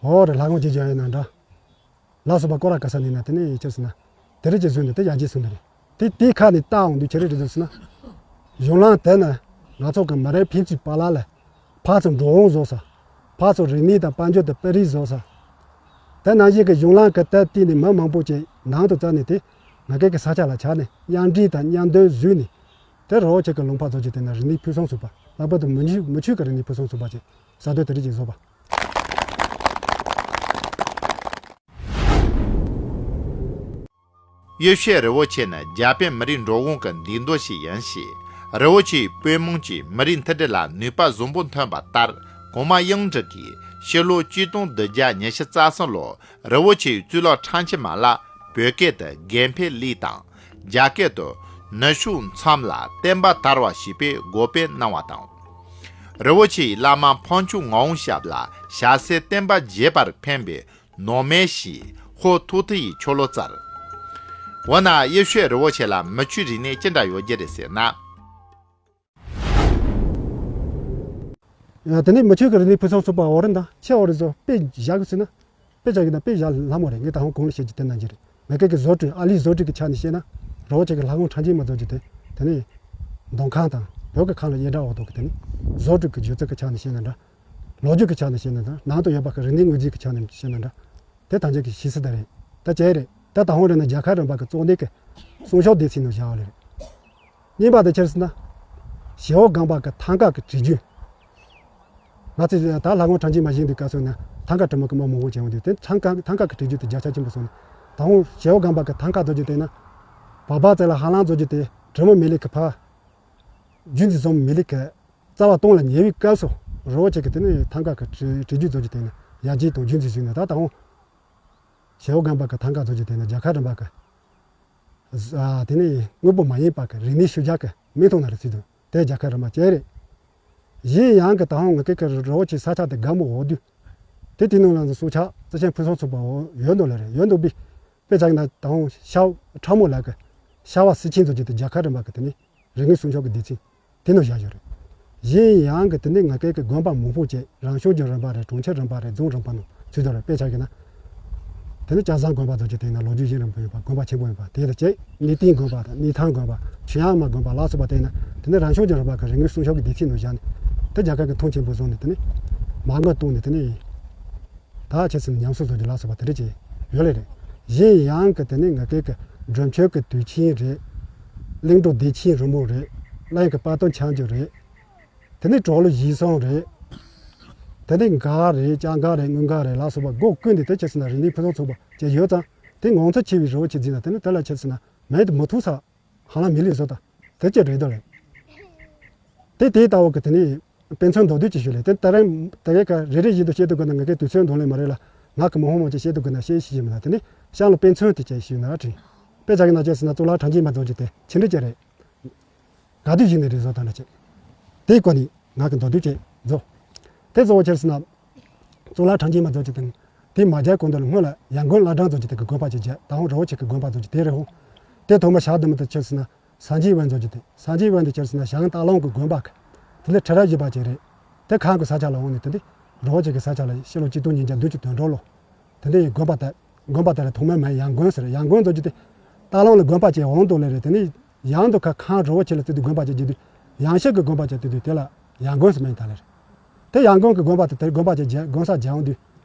འོ་རེད། ལྷ་ཁང་ཅིག་བྱ་ཡིན་ན་འདྲ། ལ་སོགས་པ་སྐོར་ར་ག་ས་ནས་ན་དེ་ནས་ཡིན་ཆོག་ཟིན་ན། དེ་རིགས་ཀྱི་བཟོས་ནས་དེ་ཡར་རྒྱས་སོང་ནི་རེད། དེ་དེའི་ཁ་ནས་བལྟ་འོང་དུས་ཁྱེད་རིགས་རེད་བཟོས་ཟིན་ན། གཞུང་ལམ་དེ་ནི་ང་ཚོ་གི་མི་རིགས་ཕན་ཚུན་བར་ལ་ལ། ཕར་ཚུར་འགྲོ་འོང་བཟོ་ས། ཕར་ཚུར་རིག་གནས་དང་དཔལ་འབྱོར་དང་དཔེ་རིས་བཟོ་ས། དེ་ནང་བཞིན་གྱི་གཞུང་ལམ་གྱི་སྟབས་བསྟུན་ནས་མི་མང་པོ་ཅིག་ནང་དུ་བཙལ་ནས་དེ་ང་ཀའི་གི་ས་ཆ་ལ་ཆགས་ནས་མཉམ་འབྲེལ་དང་མཉམ་འདོན་བཟོས་ནས། དེ་རི་བོ་ཆེ་གི་ལུང་པ་བཟོ་རྒྱུ་དེ་ན་རིག་གནས་ཕུན་སུམ་ཚོགས་པ་ལྷག་པར་དུ་མི་ཆོས་མི་ཆོས་ཀྱི་རིག་གནས་ཕུན་སུམ་ཚོགས་པ་ཅིག་ས་དོན་དེ་རིགས་ཅིག་བཟོ་བ། ཡེ་ཤུའི་རི་བོ་ཆེ་ནི་རྒྱ་བལ་མི་རིགས་འགྲོ་འོང་གི་མདུན་ལྡོག་ཞིག་ཡིན་ཞིང་། རི་བོ་ཆེའི་པུས་མོ་གྱིས་མི་རིགས་མཐུན་སྒྲིལ་ལ་ནུས་པ་བཟང་པོ་ཐོན་པ་ལྟར། གོང་མ་དབྱང་ཀྲིག་གིས་ཕྱི་ལོ་ཆིག་སྟོང་བདུན་བརྒྱ་ཉི་ཤུ་རྩ་གསུམ་ལོར་རི་བོ་ཆེའི་གཙུག་ལག་ཁྲམ་ཆེན་མ་ལ་བོད་སྐད་དུ་དགེ་འཕེལ་གླིང་དང་། རྒྱ་སྐད་དུ་ནུབ་ཕྱོགས་མཚམས་ལ་བསྟན་པ་དར་བ་ཞེས་པའི་འགོ་དཔོན་གནང་བ་དང་། རི་བོ་ཆེའི་བླ་མ་འཕགས་མཆོག་ངག་དབང་ཞབས་ལ་ཞྭ་སེར་བསྟན་པ་རྒྱས་པར་ཕན་པའི་ནོར་སྨན་ཞེས་ཧོར་ཐུག་ཐུ་ཡིས་ཆོ་ལོ་བསྩལ། འོ་ན་ཡེ་ཤུའི་རི་བོ་ཆེ་ལ་མི་ཆོས་རིག་གནས་ཅི་འདྲ་ཡོད་རྒྱུ་རེད་ཟེར་ན། ཡང་དེ་ནས་མི་ཆོས་ཀྱི་རིག་གནས་ཕུན་སུམ་ཚོགས་པ་འོ་རེད་ད། ཆེ་འོ་རེད་བཟོ་དཔེ་བཞག་གི་ཟེར་ན། དཔེ་བཞག་གི་ན་དཔེ་བཞག་ལྷ་མོ་རེད། ངས་ད་ཧོང་གོང་ལ་བཤད་རྒྱུ་དེ་ན་གྱི་རེད། ང་ཀའི་གི་བཟོ་སྐྲུན་ཨ་ལིའི་བཟོ་སྐྲུན་གྱི་ཆ་ནས་བཤད་ན། རི་བོ་ཆེ་གི་ལྷ་ཁང་ཁྲ་འཇིགས་མ་བཟོ་རྒྱུ་དེ། དེ་ནས་མདོ་ཁང་དང་བོད་ཀྱི་ཁང་ལ་ཡེ་འདྲ་འོག་ཏུ་གི་དེ་ནས་བཟོ་སྐྲུན་གྱི་སྒྱུ་རྩལ་གྱི་ཆ་ནས་བཤད་ན་འདྲ། ལོ་རྒྱུས་ཀྱི་ཆ་ནས་བཤད་ན་འདྲ། ནང་དུ་ཡོད་པ་གི་རིག་གནས་དངོས་རྫས་ཀྱི་ཆ་ནས་བཤད་ན་འདྲ། དེ་ཐམས་ཅད་ཀྱི་གཞི་རྩ་དེ་རེད། ད་ཅི་རེད། ད་ད་ཧོང་རེད་ན་རྒྱལ་ཁབ་རིམ་པ་གི་གཙོ་གནད་ཀྱི་སྲུང་སྐྱོབ་སྡེ་ཚན་ནང་བཞག་པ་རེད། གཉིས་པ་དེ་ཆི་རེད་ཟེར་ན། ཞེ་བོ་སྒང་པ་གི་ཐང་ག་གི་བྲིས་རྒྱུན། ང་ཚོས་ད་ལྷ་ཁང་ཁྲ་འཇིགས་མ་བཞེངས་དུས་སྐབས་སུ་ནི་ཐང་ག་དྲི་མ་གི་མི་མང་པོ་བྱུང་འདུག་དེ་ཐང་ག་ཐང་ག་གི་བྲིས་རྒྱུན་དེ་བརྒྱ་ཆ་ཆེན་པོ་སོང་ནས། ད་ཧོང་ཞེ་བོ་སྒང་པ་གི་ཐང་ག་བཟོ་རྒྱུ་དེ་ན། བག་བག་ཙེ་ལ་ཧ་ལམ་བཟོ་རྒྱུ་དེ་དྲི་མ་མེད་ལེ་གི་ཕ། རྒྱུན་དུ་བཟོ་མི་ལེ་གི། རྩ་བ་སྟོང་ལ་ཉེ་བའི་སྐབས་སུ་རི་བོ་ཆེ་གི་དེ་ནས་ཐང་ག་གི་བྲིས་བྲིས་རྒྱུན་བཟོ་རྒྱུ་དེ་ནི་ཡར་རྒྱས་དང་རྒྱུན་འཛིན་བྱུང་ནས། ད་ད་ཧོང་ཞེ་བོ་སྒང་པ་གི་ཐང་ག་བཟོ་རྒྱུ་དེ་ནི་རྒྱལ་ཁབ་རིམ་པ་གི། ཨ་དེ་ནས་དངོས་པོ་མ་ཡིན་པ་གི་རིག་གནས་ཤུལ་བཞག་གི་མིང་ཐོག་ན་རེ་བརྩིས་དང་དེ་རྒྱལ་ཁབ་རིམ་པ་བཅས་རེད། གཞན་ཡང་གི་ད་ཧོང་ང་ཀའི་གི་རི་བོ་ཆེ་ས་ཆ་དེ་དགའ་མོ་འོག་དུས། དེ་དེ་ནང་ལ་སྲོག་ཆགས་རྩི་ཤིང་ཕུན་སུམ་ཚོགས་པ་འོག་ཡོད་འདུག་ལ་རེད། ཡོད་འདུག་པས། དཔེ་ཆ་གི་ན་ད་ཧོང་ཤ་ཁྲ་མོ་ལ་གི་ཤ་བ་སི་ཆེན་བཟོ་རྒྱུ་དེ་རྒྱལ་ཁབ་རིམ་པ་གི་དེ་ནས་རིག་གནས་སྲུང་སྐྱོབ་ཀྱི་སྡེ་ཚན་དེ་ནང་བཞག་ཡོད་རེད། གཞན་ཡང་གི་དེ་ནས་ང་ཀའི་གི་དགོན་པ་མང་པོ་བཅས་རང་སྐྱོང་ལྗོངས་རིམ་པ་རེད། གྲོང་ཁྱེར་རིམ་པ་རེད། རྫོང་རིམ་པ་ནང་ཚུད་ཡོད་རེད། དཔེ་ཆ་གི་ན། དེ་ནི་ལྕགས་ཟམ་དགོན་པ་བཟོ་རྒྱུ་དེ་ན་ལོ་རྒྱུས་གཞན་རིམ་པ་ཡོད་པ་དགོན་པ་ཆེན་པོ་ཡིན་པ་དེ་ལ་བཅས། གནས་བརྟན་དགོན་པ་དང་གནས་ཐང་དགོན་པ་ཆོས་དབྱིངས་མ་དགོན་པ་ལ་སོགས་པ་དེ་ན་དེ་ནི་རང་སྐྱོང་ལྗོངས་རིམ་པ་གི་རིག་གནས་སྲུང་སྐྱོབ་ཀྱི་སྡེ་ཚན་ནང་བཞག་ནས་དེ་རྒྱལ་ཁབ་ཀྱི་མཐོང་ཆེན་པོ་བཟུང་ནས་དེ་ནི་མ་དངུལ་བཏོན་ནས་དེ་ནི། ད་ཆེད་ཟིན་ཉམས་གསོ་བཟོ་རྒྱུ་ལ་སོགས་པ་དེ་འདྲ་བྱས་ཡོད་ལེ་རེད། གཞན་ཡང་གི་དེ་ནི་ང་ཀའི་གི་སྒྲུབ་མཆོད་ཀྱི་དུས་ཆེན་རེད། གླིང་བྲོ་བདེ་ཆེན་རོལ་མོ་རེད། གླིང་གི་དཔལ་སྟོན་འཆམ་རྒྱུ་རེད། དེ་ནི་གྲོགས་ལོ་བཞི་སོང་རེད། དེ་ནི་འགག་རེད། ལྕགས་འགག་རེད། དངུལ་འགག་རེད་ལ་སོགས་པ་སྒོ་ཀུན་ཏུ་དེ་ཆེད་ཟིན་ན་རིག་གནས་ཕུན་སུམ་ཚོགས་པ་བཅས་ཡོད་ཙང་དེ་ངོ་མཚར་ཆེ་བའི་རི་བོ་ཆེ་འཛིན་ན་དེ་ནི་དེ་ལ་ཆེད་ཟིན་ན་མེད་དུ་མི་ཐུག་ས། ཧ་ལམ་མི་ལུས་བཟོ་དང་དེ་ཅི་རེད་དོ་ལེ། དེ་དེའི་ལྟ་བུ་གི་དེ་ནི་དཔེ་མཚོན་མདོར་བསྡུས་ཅིག་ཞུ་ལེ། དེ་ད་རེས་ད་རེས་ཀ་རེ་རེ་བཞིན་དུ་བཤད་དུ་དགོས་ན་ང་གའི་དུས་ཚོད་འདོན་ལེ་མ་རེད་ལ། ང་གི་མི་ཧོང་མོ་ཅིག་བཤད་དུ་དགོས་ན་བཤད་ཤེས་ཀྱི་མི་ལ་དེ་ནི་གཤམ་ལ་དཔེ་མཚོན་དེ་ཅིག་ཞུས་ན་དྲིན། དཔེ་ཆ་གི་ན་ཅི་ཟེར་ན་གཙུག་ལག་ཁྲ་འཇིགས་མ་རྫོང་ཅིག་དེ་ཕྱི་འབྲེལ་ཅིག་རེད། ག་དུས་ཡིན་ནའི་རེ་བཟོ་དང་འདྲ་བྱེད། དེའི་སྐོར་ནས་ང་གི་མདོར་བསྡུས་བྱས་བཟོ། དེ་བཟོ་བ་ཕྱིར་ཟེར་ན། གཙུག་ལག་ཁྲ་འཇིགས་མ་རྫོང་ཅིག་དང་། དེ་མ་རྒྱལ་གོང་དུ་ལ་སྔོན་ལ་ཡང་དགོན་བླ་བྲང་རྫོང་ཅིག་དེ་གི་དགོན་པ་ཅིག་རྒྱ་ད་ཧོང་རི་བོ་ཆེ་གི་དགོན་པ་རྫོང་ཅིག་དེ་རེད་ཧོ། དེ་ཐོག་མ་ཞག་དུ་མ་དུ་ཕྱིར་ཟེར་ན། སངས་རྒྱས་དབེན་རྫོང་ཅིག་དེ་སངས་རྒྱས་དབེན་དེ་ཕྱིར་ཟེར་ན་ཞང་སྟག་ལུང་གི་དགོན་པ་གི། དེ་ལས་ཁྲི་རབས་བཞི་པ་ཅིག་རེད། དེ་ཁང་གི་ས་ཆ་ལ་འོང་ནས་དེ་འདི། རི་བོ་ཆེ་གི་ས་ཆ་ལ་ཕྱི་ལོ་ཆིག་སྟོང་ཉིས་བརྒྱ་བདུན་ཅུ་དོན་གྲངས་ལོ། དེ་འདྲའི་དགོན་པ་དེ། དགོན་པ་དེ་ལ་ཐོག་མར་མ་ཡང་དགོན་ཟེར། ཡང་དགོན་ཟེར་རྒྱུ་དེ། སྟག་ལུང་ལ་དགོན་པ་ཅིག་འོང་དུ་ལེ་རེད། དེ་ནས་ཡང་དུ་ཁ་ཁང་རི་བོ་ཆེ་ལ་བརྩིས་ཏེ་དགོན་པ་ཅིག་བརྒྱབ་དུས། ཡང་ཤེས་ཀྱི་དགོན་པ་ཅིག་བརྩིས་དུས་དེ་ལ་ཡང་དགོན་ཟེར་མིང་བཏགས་ལེ་རེད། དེ་ཡང་དགོན་གྱི་དགོན་པ་དེ་དེར་དགོན་པ་ཅིག་རྒྱག་དགོན་ས་རྒྱག་འོང་དུས།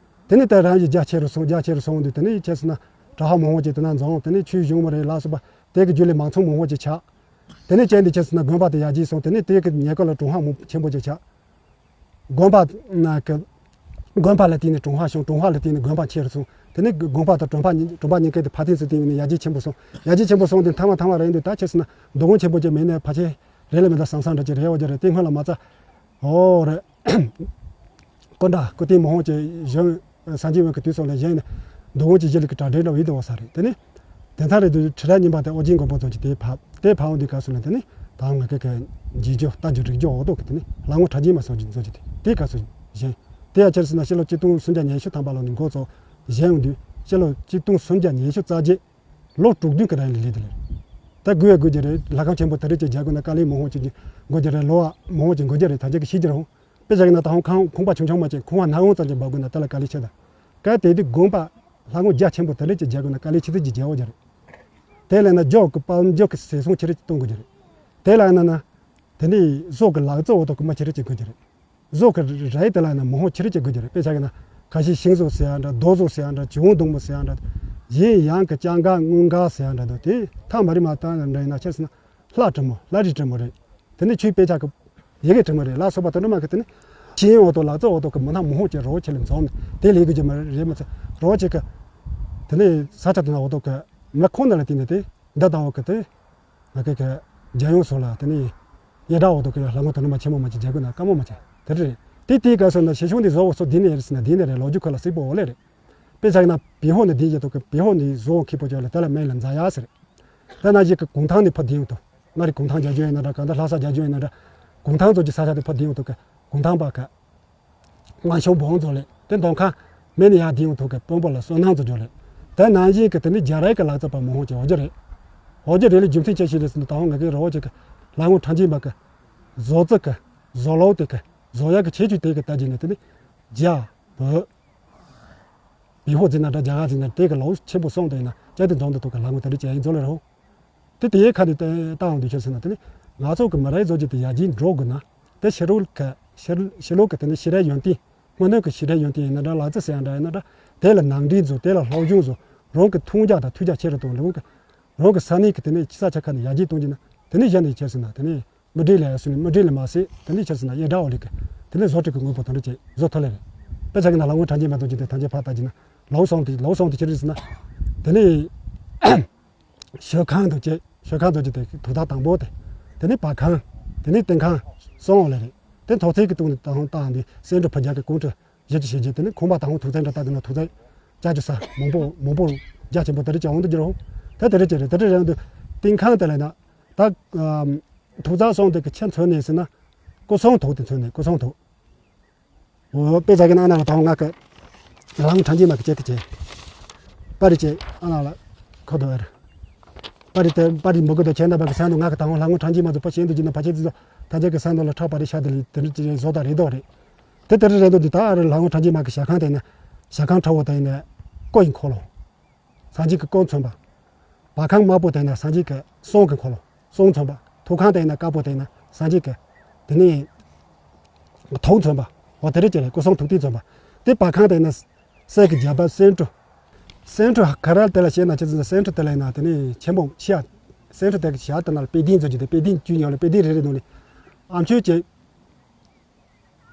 དེ་ནས་དེ་རང་བཞིན་རྒྱ་ཆེ་རུ་སོང་། རྒྱ་ཆེ་རུ་སོང་དུས་དེ་ནས་ཆེ་སོང་ན། གྲྭ་པ་མང་པོ་ཅིག་དེ་ན་འཛོམས། དེ་ནས་ཆོས་གཞུང་མ་རེད་ལ་སོགས་པ། དེ་གི་རྒྱུད་ལས་མང་ཚོགས་མང་པོ་ཅིག་ཆགས། དེ་ནས་ཅན་དེ་ཆེ་སོང་ན་དགོན་པ་དེ་ཡར་རྒྱས་སོང་། དེ་ནས་དེ་གི་ཉེ་འཁོར་ལ་གྲོང་ཧ་མང་ཆེན་པོ་ཅིག་ཆགས། དགོན་པ་ན་གི་དགོན་པ་ལ་བརྟེན་ནས་གྲོང་ཧ་བྱུང་། གྲོང་ཧ་ལ་བརྟེན་ནས་དགོན་པ་ཆེ་རུ་སོང་། དེ་ནས་དགོན་པ་དང་གྲོང་པ་གཉིས་གྲོང་པ་གཉིས་ཀའི་དེ་ཕ་ཐེངས་སུ་བརྟེན་ནས་ཡར་རྒྱས་ཆེན་པོ་སོང་། ཡར་རྒྱས་ཆེན་པོ་སོང་དེ་མཐའ་མ་མཐའ་མ་རེད་འདུག་ད་ཆེ་སོང་ན་མདོ་དབང་ཆེན་པོ་ཅིག་མེད་ནས་ཕལ་ཆེར་རེད་ལ་མི་འདུག་བསམ་བསམ་འདྲ་ཅིག་རེད་འོ་ཅི་རེད། དེ་སྔོན་ལ་མ་རྩ་འོ་རེད། སྐུ་འདྲ་སྐུ་རྟེན་མང་པོ་ཅིག་བཞེངས། སངས་རྒྱས་དབང་གི་དུས་སོགས་ལ་བཞེངས་ནས་མདོ་དབང་གི་གཞི་ལུགས་ཀྱི་གྲ་སྒྲིག་འདྲ་བོ་ཡིན་འདུག་བ་ས་རེད། དེ་ནས་དེ་མཚམས་རེད་འདུག་ཁྲི་རབས་གཉིས་པ་དེ་ཨོ་རྒྱན་མགོན་པོ་ཚོ་གི་དེ་ཕབ། དེ་ཕབ་འོང་དུས་སྐབས་སུ་ལ་དེ་ནི་ད་ང་གི་གི་རྗེས་འཇུག་ལྟ་རྒྱུ་རིག་རྒྱུ་འོག་ཏོ་གི་དེ་ནི་ལྷ་ངོ་ཁྲ་རྒྱན་མ་སོགས་ཀྱི་མཛོད་ཀྱི་དེ་དེ་སྐབས་སུ་བཞེངས། དེ་ཡང་ཆེར་སོང་ན་ཕྱི་ལོ་ཆིག་སྟོང་སུམ་བརྒྱ་ཉི་ཤུ་ཐམ་པ་ལོ་ནས་འགོ་བཙུགས་བཞེངས་འོང་དུས་ཕྱི་ལོ་ཆིག་སྟོང་སུམ་བརྒྱ་ཉི་ཤུ་རྩ་བརྒྱད། ལོ་དྲུག་བདུན་གྱི་རིང་ལ་ལས་དེ་ལས། ད་དགོས་ཡ་དགོས་ཀྱི་རེད། ལྷ་ཁང་ཆེན་པོ་དེ་རིགས་ཀྱི་རྒྱ་དགོས་ན་དཀའ་ལས་མང་པོ་ཅིག་དགོས་ཀྱི་རེད། ལོ་བ་མང་པོ་ཅིག་དགོས་ཀྱི་རེད། ད་ཆ་གི་ཤེས་ཀྱི་རེད། དཔེ་བཞག་ན་ད་ཧོང་ཁང་ཁང་པ་ཆུང་ཆུང་མ་ཅིག་ཁང་བ་ནག་འོང་ཙམ་ཅིག་འབབ་དགོས་ན་དེ་ལ་དཀའ་ལས་ཆེ་ད། གལ་ཏེ་དེ་དགོན་པ་ལྷ་ཁང་རྒྱ་ཆེན་པོ་དེ་རིགས་ཀྱི་རྒྱ་དགོས་ན་དཀའ་ལས་ཆེ་ཚིག་ཅིག་རྒྱ་བོ་རྒྱ་རེད། དེ་ལས་ན་འཇོག་གི་དཔལ་འབྱོར་གྱི་ཟད་སོང་ཆེ་རིགས་གཏོང་དགོས་ཀྱི་རེད། དེ་ལ་ན་ན། དེ་ནས་བཟོ་གི་ལག་རྩལ་འོག་ཏུ་གི་མ་ཆེ་རིགས་ཀྱི་དགོས་ཀྱི་རེད། བཟོ་གི་རས་དེ་ལ་ན་མི་ཧོང་ཆེ་རིགས་ཀྱི་དགོས་ཀྱི་རེད། དཔེ་ཆ་གི་ན་ཁ་ཤས་ཤིང་བཟོ་ཟེར་ཡ་འདྲ། རྡོ་བཟོ་ཟེར་ཡ་འདྲ། བྱེའུ་འདུག་མོ་ཟེར་ཡ་འདྲ། གཞན་ཡང་གི་ལྕང་ག་དངུལ་ག་ཟེར་ཡ་འདྲ་འདུག་དེ་ཐག་མ་རི་མ་བཏང་ཡ་འདྲ་ཡིན་ན་ཆེར་སོང་ན་ལྷ་བྲིས་མོ་ལྷ་རིས་བྲིས་མོ་རེད། དེ་ནས་ཆོས་དཔེ་ཆ་གི་ཡི་གེ་བྲིས་མོ་རེད་ལ་སོགས་པ་དེ་འདྲ་མ་གི་དེ་ནས་ཤེས་ཡོན་འོག་ཏུ་ལག་རྩལ་འོག་ཏུ་གི་མི་སྣ་མི་ཧོང་ཅིག་རོ་ཆེ་ལ་འཛོམས་ནས་དེ་ལས་གི་ཅིག་མ་རེད་མ་ཚད་རོ་ཆེ་གི་དེ་ནས་ས་ཆ་དེ་ན་འོག་ཏུ་གི་མི་ཁོང་ན་ལ་བརྟེན་ནས་དེ། འདི་ལྟ་བུ་གི་དེ། ང་གི་གི་རྒྱལ་ཡོངས་སོགས་ལ་དེ་ནི་ཡེ་དྲག་འོག་ཏུ་གི་ལྷ་ངོ་དོ་ནུ་མ་ཆེན་མོ་མ་ཅིག་རྒྱལ་དགོས་ན་དཀའ་མོ་མ་ཅིག་དེ་རེད། དེ་དེའི་སྐབས་སུ་ན་ཞེ་ཆུང་དེ་བཟོ་བོ་སོ་འདི་ནས་རེད་ཟེར་ན་འདི་ནས་རེད། ལོ་རྒྱུས་ཁོ་ལ་གཟིགས་པོ་འོ་ལེ་རེད། དཔེ་ཆ་ན་བེ་ཧོ་ནི་འདི་ཡེ་ཏོ་གི་བེ་ཧོ་ནི་བཟོ་བོ་ཁི་པོ་ཅོ་ལ་དེ་ལ་མེ་ལ་མཛའ་ཡ་ཟེར། དེ་ན་ཡི་གི་གུང་ཐང་ནི་ཕ་དེ་ཡོང་ཏོ། ང་རི་གུང་ཐང་རྒྱ་ཇོ་ཡིན་ན་འདྲ་གང་ལྟར་ལྷ་ས་རྒྱ་ཇོ་ཡིན་ན་འདྲ། གུང་ཐང་ཚོ་གི་ས་ཆ་དེ་ཕ་དེ་ཡོང་ཏོ་གི་གུང་ཐང་པ་གི། ང་ཤོང་བོང་ཚོ་ལས་དེ་མདོ་ཁང་མེད་ནི་ཡང་དེ་ཡོང་ཐུག་གི་དཔོན་པོ་ལ་བསོད་ནམས་ཚོ་འཇོག་ལས། དེ་ནང་བཞིན་གི་དེ་ནི་རྒྱ་རིགས་ཀྱི་ལག་རྩལ་པ་མང་ཧོང་ཅིག་འོ་ཇི་རེད། འོ་ཇི་རེད་ལས་རྒྱུ་མཚན་ཅི་ཞིག་རེད་ཟེར་ན་ད་ཧོང་ང་གི་རོ་ཅིག་གི་ལ་ངོ་ཁྲང་ཅིག་མ་གི་བཟོ་རྩལ་གི་བཟོ་ལོ་དེ་གི་བཟོ་ཡག་གི་ཁྱད་ཆོས་དེ་གི་ལྟ་རྒྱུ་ནི་དེ་ནི་རྒྱ་བོད་བི་ཧོ་ཟེར་ན་འདྲ་རྒྱ་གར་ཟེར་ན་དེ་གི་ལོ་ཆེན་པོ་སོང་དེ་ཡིན་ན་ཅི་དེ་འཛོམས་དུ་ཐུག་གི་ལ་ངོ་དེ་རེད་ཅེས་ཡིན་ཚོ་ལས་རོ། དེ་དེའི་ཁ་ནས་བལྟ་འོང་དུས་ཆོས་ཟེར་ན་དེ་ནི་ང་ཚོ་གི་མི་རིགས་བཟོ་རྒྱུ་དེ་ཡར་རྒྱས་འགྲོ་དགོས་ན་དེ་ཕྱི་རོལ་གི་ཕྱི་ཕྱི་ལོགས་གི་དེ་ནི་ཤེས་རབ་ཡོན་ཏན་དངོས་གནས་ཀྱི་ཤེས་རབ་ཡོན་ཏན་ཡིན་ན་འདྲ་ལག་རྩལ་ཟེར་ཡང་འདྲ་ཡིན་ན་འདྲ་དེ་ལ་ནང་འདྲེན་བཟོ་དེ་ལ་སློབ་སྦྱོང་བཟོ་རང་གི་མཐོང་རྒྱ་དང་ཐོས་རྒྱ་ཆེ་རུ་གཏོང་རང་གི་རང་གི་ས་གནས་ཀྱི་དེ་ནི་ཕྱི་ས་ཆ་ཁ་ནས་ཡར་རྒྱས་གཏོང་རྒྱུ་ན་དེ་ནི་གཞི་ནས་ཆོས་ཟེར་ན་དེ་ནི། མི་འགྲིག་ལ་ཡ་སུ་ནི་མི་འགྲིག་ལ་མ་ཟད་དེ་ནི་ཆ་ཟིན་ན་ཡེ་དྲག་འོ་ལི་གི་དེ་ནི་བཟོ་སྤྲོད་ཀྱི་དངོས་པོ་དང་འདྲ་བྱེད་བཟོ་ཐུབ་ལེ་རེད། དཔེ་ཆ་གི་ན་ལ་ངོ་ཕྲན་གྱི་མ་གཏོགས་ཀྱི་དེ་ཐམས་ཅད་ཕར་ལྟ་ཀྱི་ན་ལོག་སོང་དེ་ལོག་སོང་དེ་ཅི་རེད་ཟེར་ན། དེ་ནི་ཞོ་ཁང་དུ་བྱེད་ཞོ་ཁང་དུ་བྱེད་དེ་དུག་ཐག་དང་པོ་དེ། དེ་ནི་བ་ཁང་། དེ་ནི་ཏིང་ཁང་། སོང་འོ་ལེ་རེད། དེ་ཐོག་ཚད་ཀྱི་སྟེང་ནས་དང་ཧོང་བཏང་དེ་སེང་འབྲུ་ཕ་རྒྱ་གི་ཀོང་ཁྲི་བཞི་བཅུ་ཞེ་བརྒྱད། དེ་ནི་ཁང་པ་དང་ཧོང་དུག་ཚད་འདྲ་བཏགས་དེ་ན་དུག་ཚད་བརྒྱད་ཅུ་ས་མང་པོ་མང་པོ་རྒྱ་ཆེན་པོ་དེ་རེད་ཀྱང་འོང་དུ་འགྱུར་འོང་། དེ་དེ་རེད་ཅེ་རེད། དེ་རེད་རེད་འདུག་ཏིང་ཁང་དེ་ལ་ན། ད། ཐུགས་རྩ་སོང་དེ་གི་ཆེ་མཚོན་ནས་ཟེར་ན། སྐུ་གསུང་ཐུགས་དེ་མཚོན་ནས་སྐུ་གསུང་ཐུགས། འོ་དཔེ་ཆ་གི་ནང་ན་ལ་དང་ང་གི་ལང་ཁྲང་ཅི་མ་གི་བྱེད་དེ་བྱེད། པ་རི་བྱེད་ཨ་ན་ལ་ཁོ་དོ་ཨེར། པ་རི་དེ་པ་རི་མོ་གི་དོ་ཁྱེད་ན་བ་གི་ས་འདུག་ང་གི་དང་ལང་ཁྲང་ཅི་མ་ཚོ་པ་ཤེས་འདུག་ཅི་ན་ཕ་ཆེ་ཚོ་ད་ཆ་གི་ས་འདུག་ལ་ཁྲག་པ་རི་ཤ་དེ་ལི་དེ་རི་ཅི་བཟོ་ད་རེ་དོ་རེད། དེ་དེ་རི་རེ་དོ་འདི་ད་ཨ་རི་ལང་ཁྲང་ཅི་མ་གི་ཞྭ་ཁང་དེ་ན་ཞྭ་ཁང་ཁྲ་བོ་དེ་ན་ཀོ་ཡིན་ཁོ་ལོ། སངས་རྒྱས་ཀྱི་སྐུ་མཚོན་པ། བ་ཁང་དམར་པོ་དེ་ན་སངས་རྒྱས་ཀྱི་གསུང་གི་འཁོར་ལོ་གསུང་མཚོན་པ། ཐུགས་ཁང་དེ་ན་དཀར་པོ་དེ་ན་སངས་རྒྱས་ཀྱི་དེ་ནས་ཐུགས་མཚོན་པ། འོ་དེ་རེད་ཅེ་རེད། སྐུ་གསུང་ཐུགས་རྟེན་མཚོན་པ། དེ་བ་ཁང་དེ་ན་གསེར་གྱི་རྒྱ་ཕིབས་སེང་འབྲུ། སེང་འབྲུ་ག་རེ་དེ་ལ་བཤད་ན་ཆེ་ཚུལ་སེང་འབྲུ་དེ་ལ་ཡིན་ན་དེ་ནས་ཆེན་པོ་ཆེ་ཡ། སེང་འབྲུ་དེ་གི་ཞྭ་དེ་ན་ལ་དཔེ་ལྡན་མཛོད་ཀྱི་དེ་དཔེ་ལྡན་བཅུ་ཡོད་ལ་དཔེ་ལྡན་རེ་རེ་ནང་ནས་ཨ་མཆོད་ཅེས།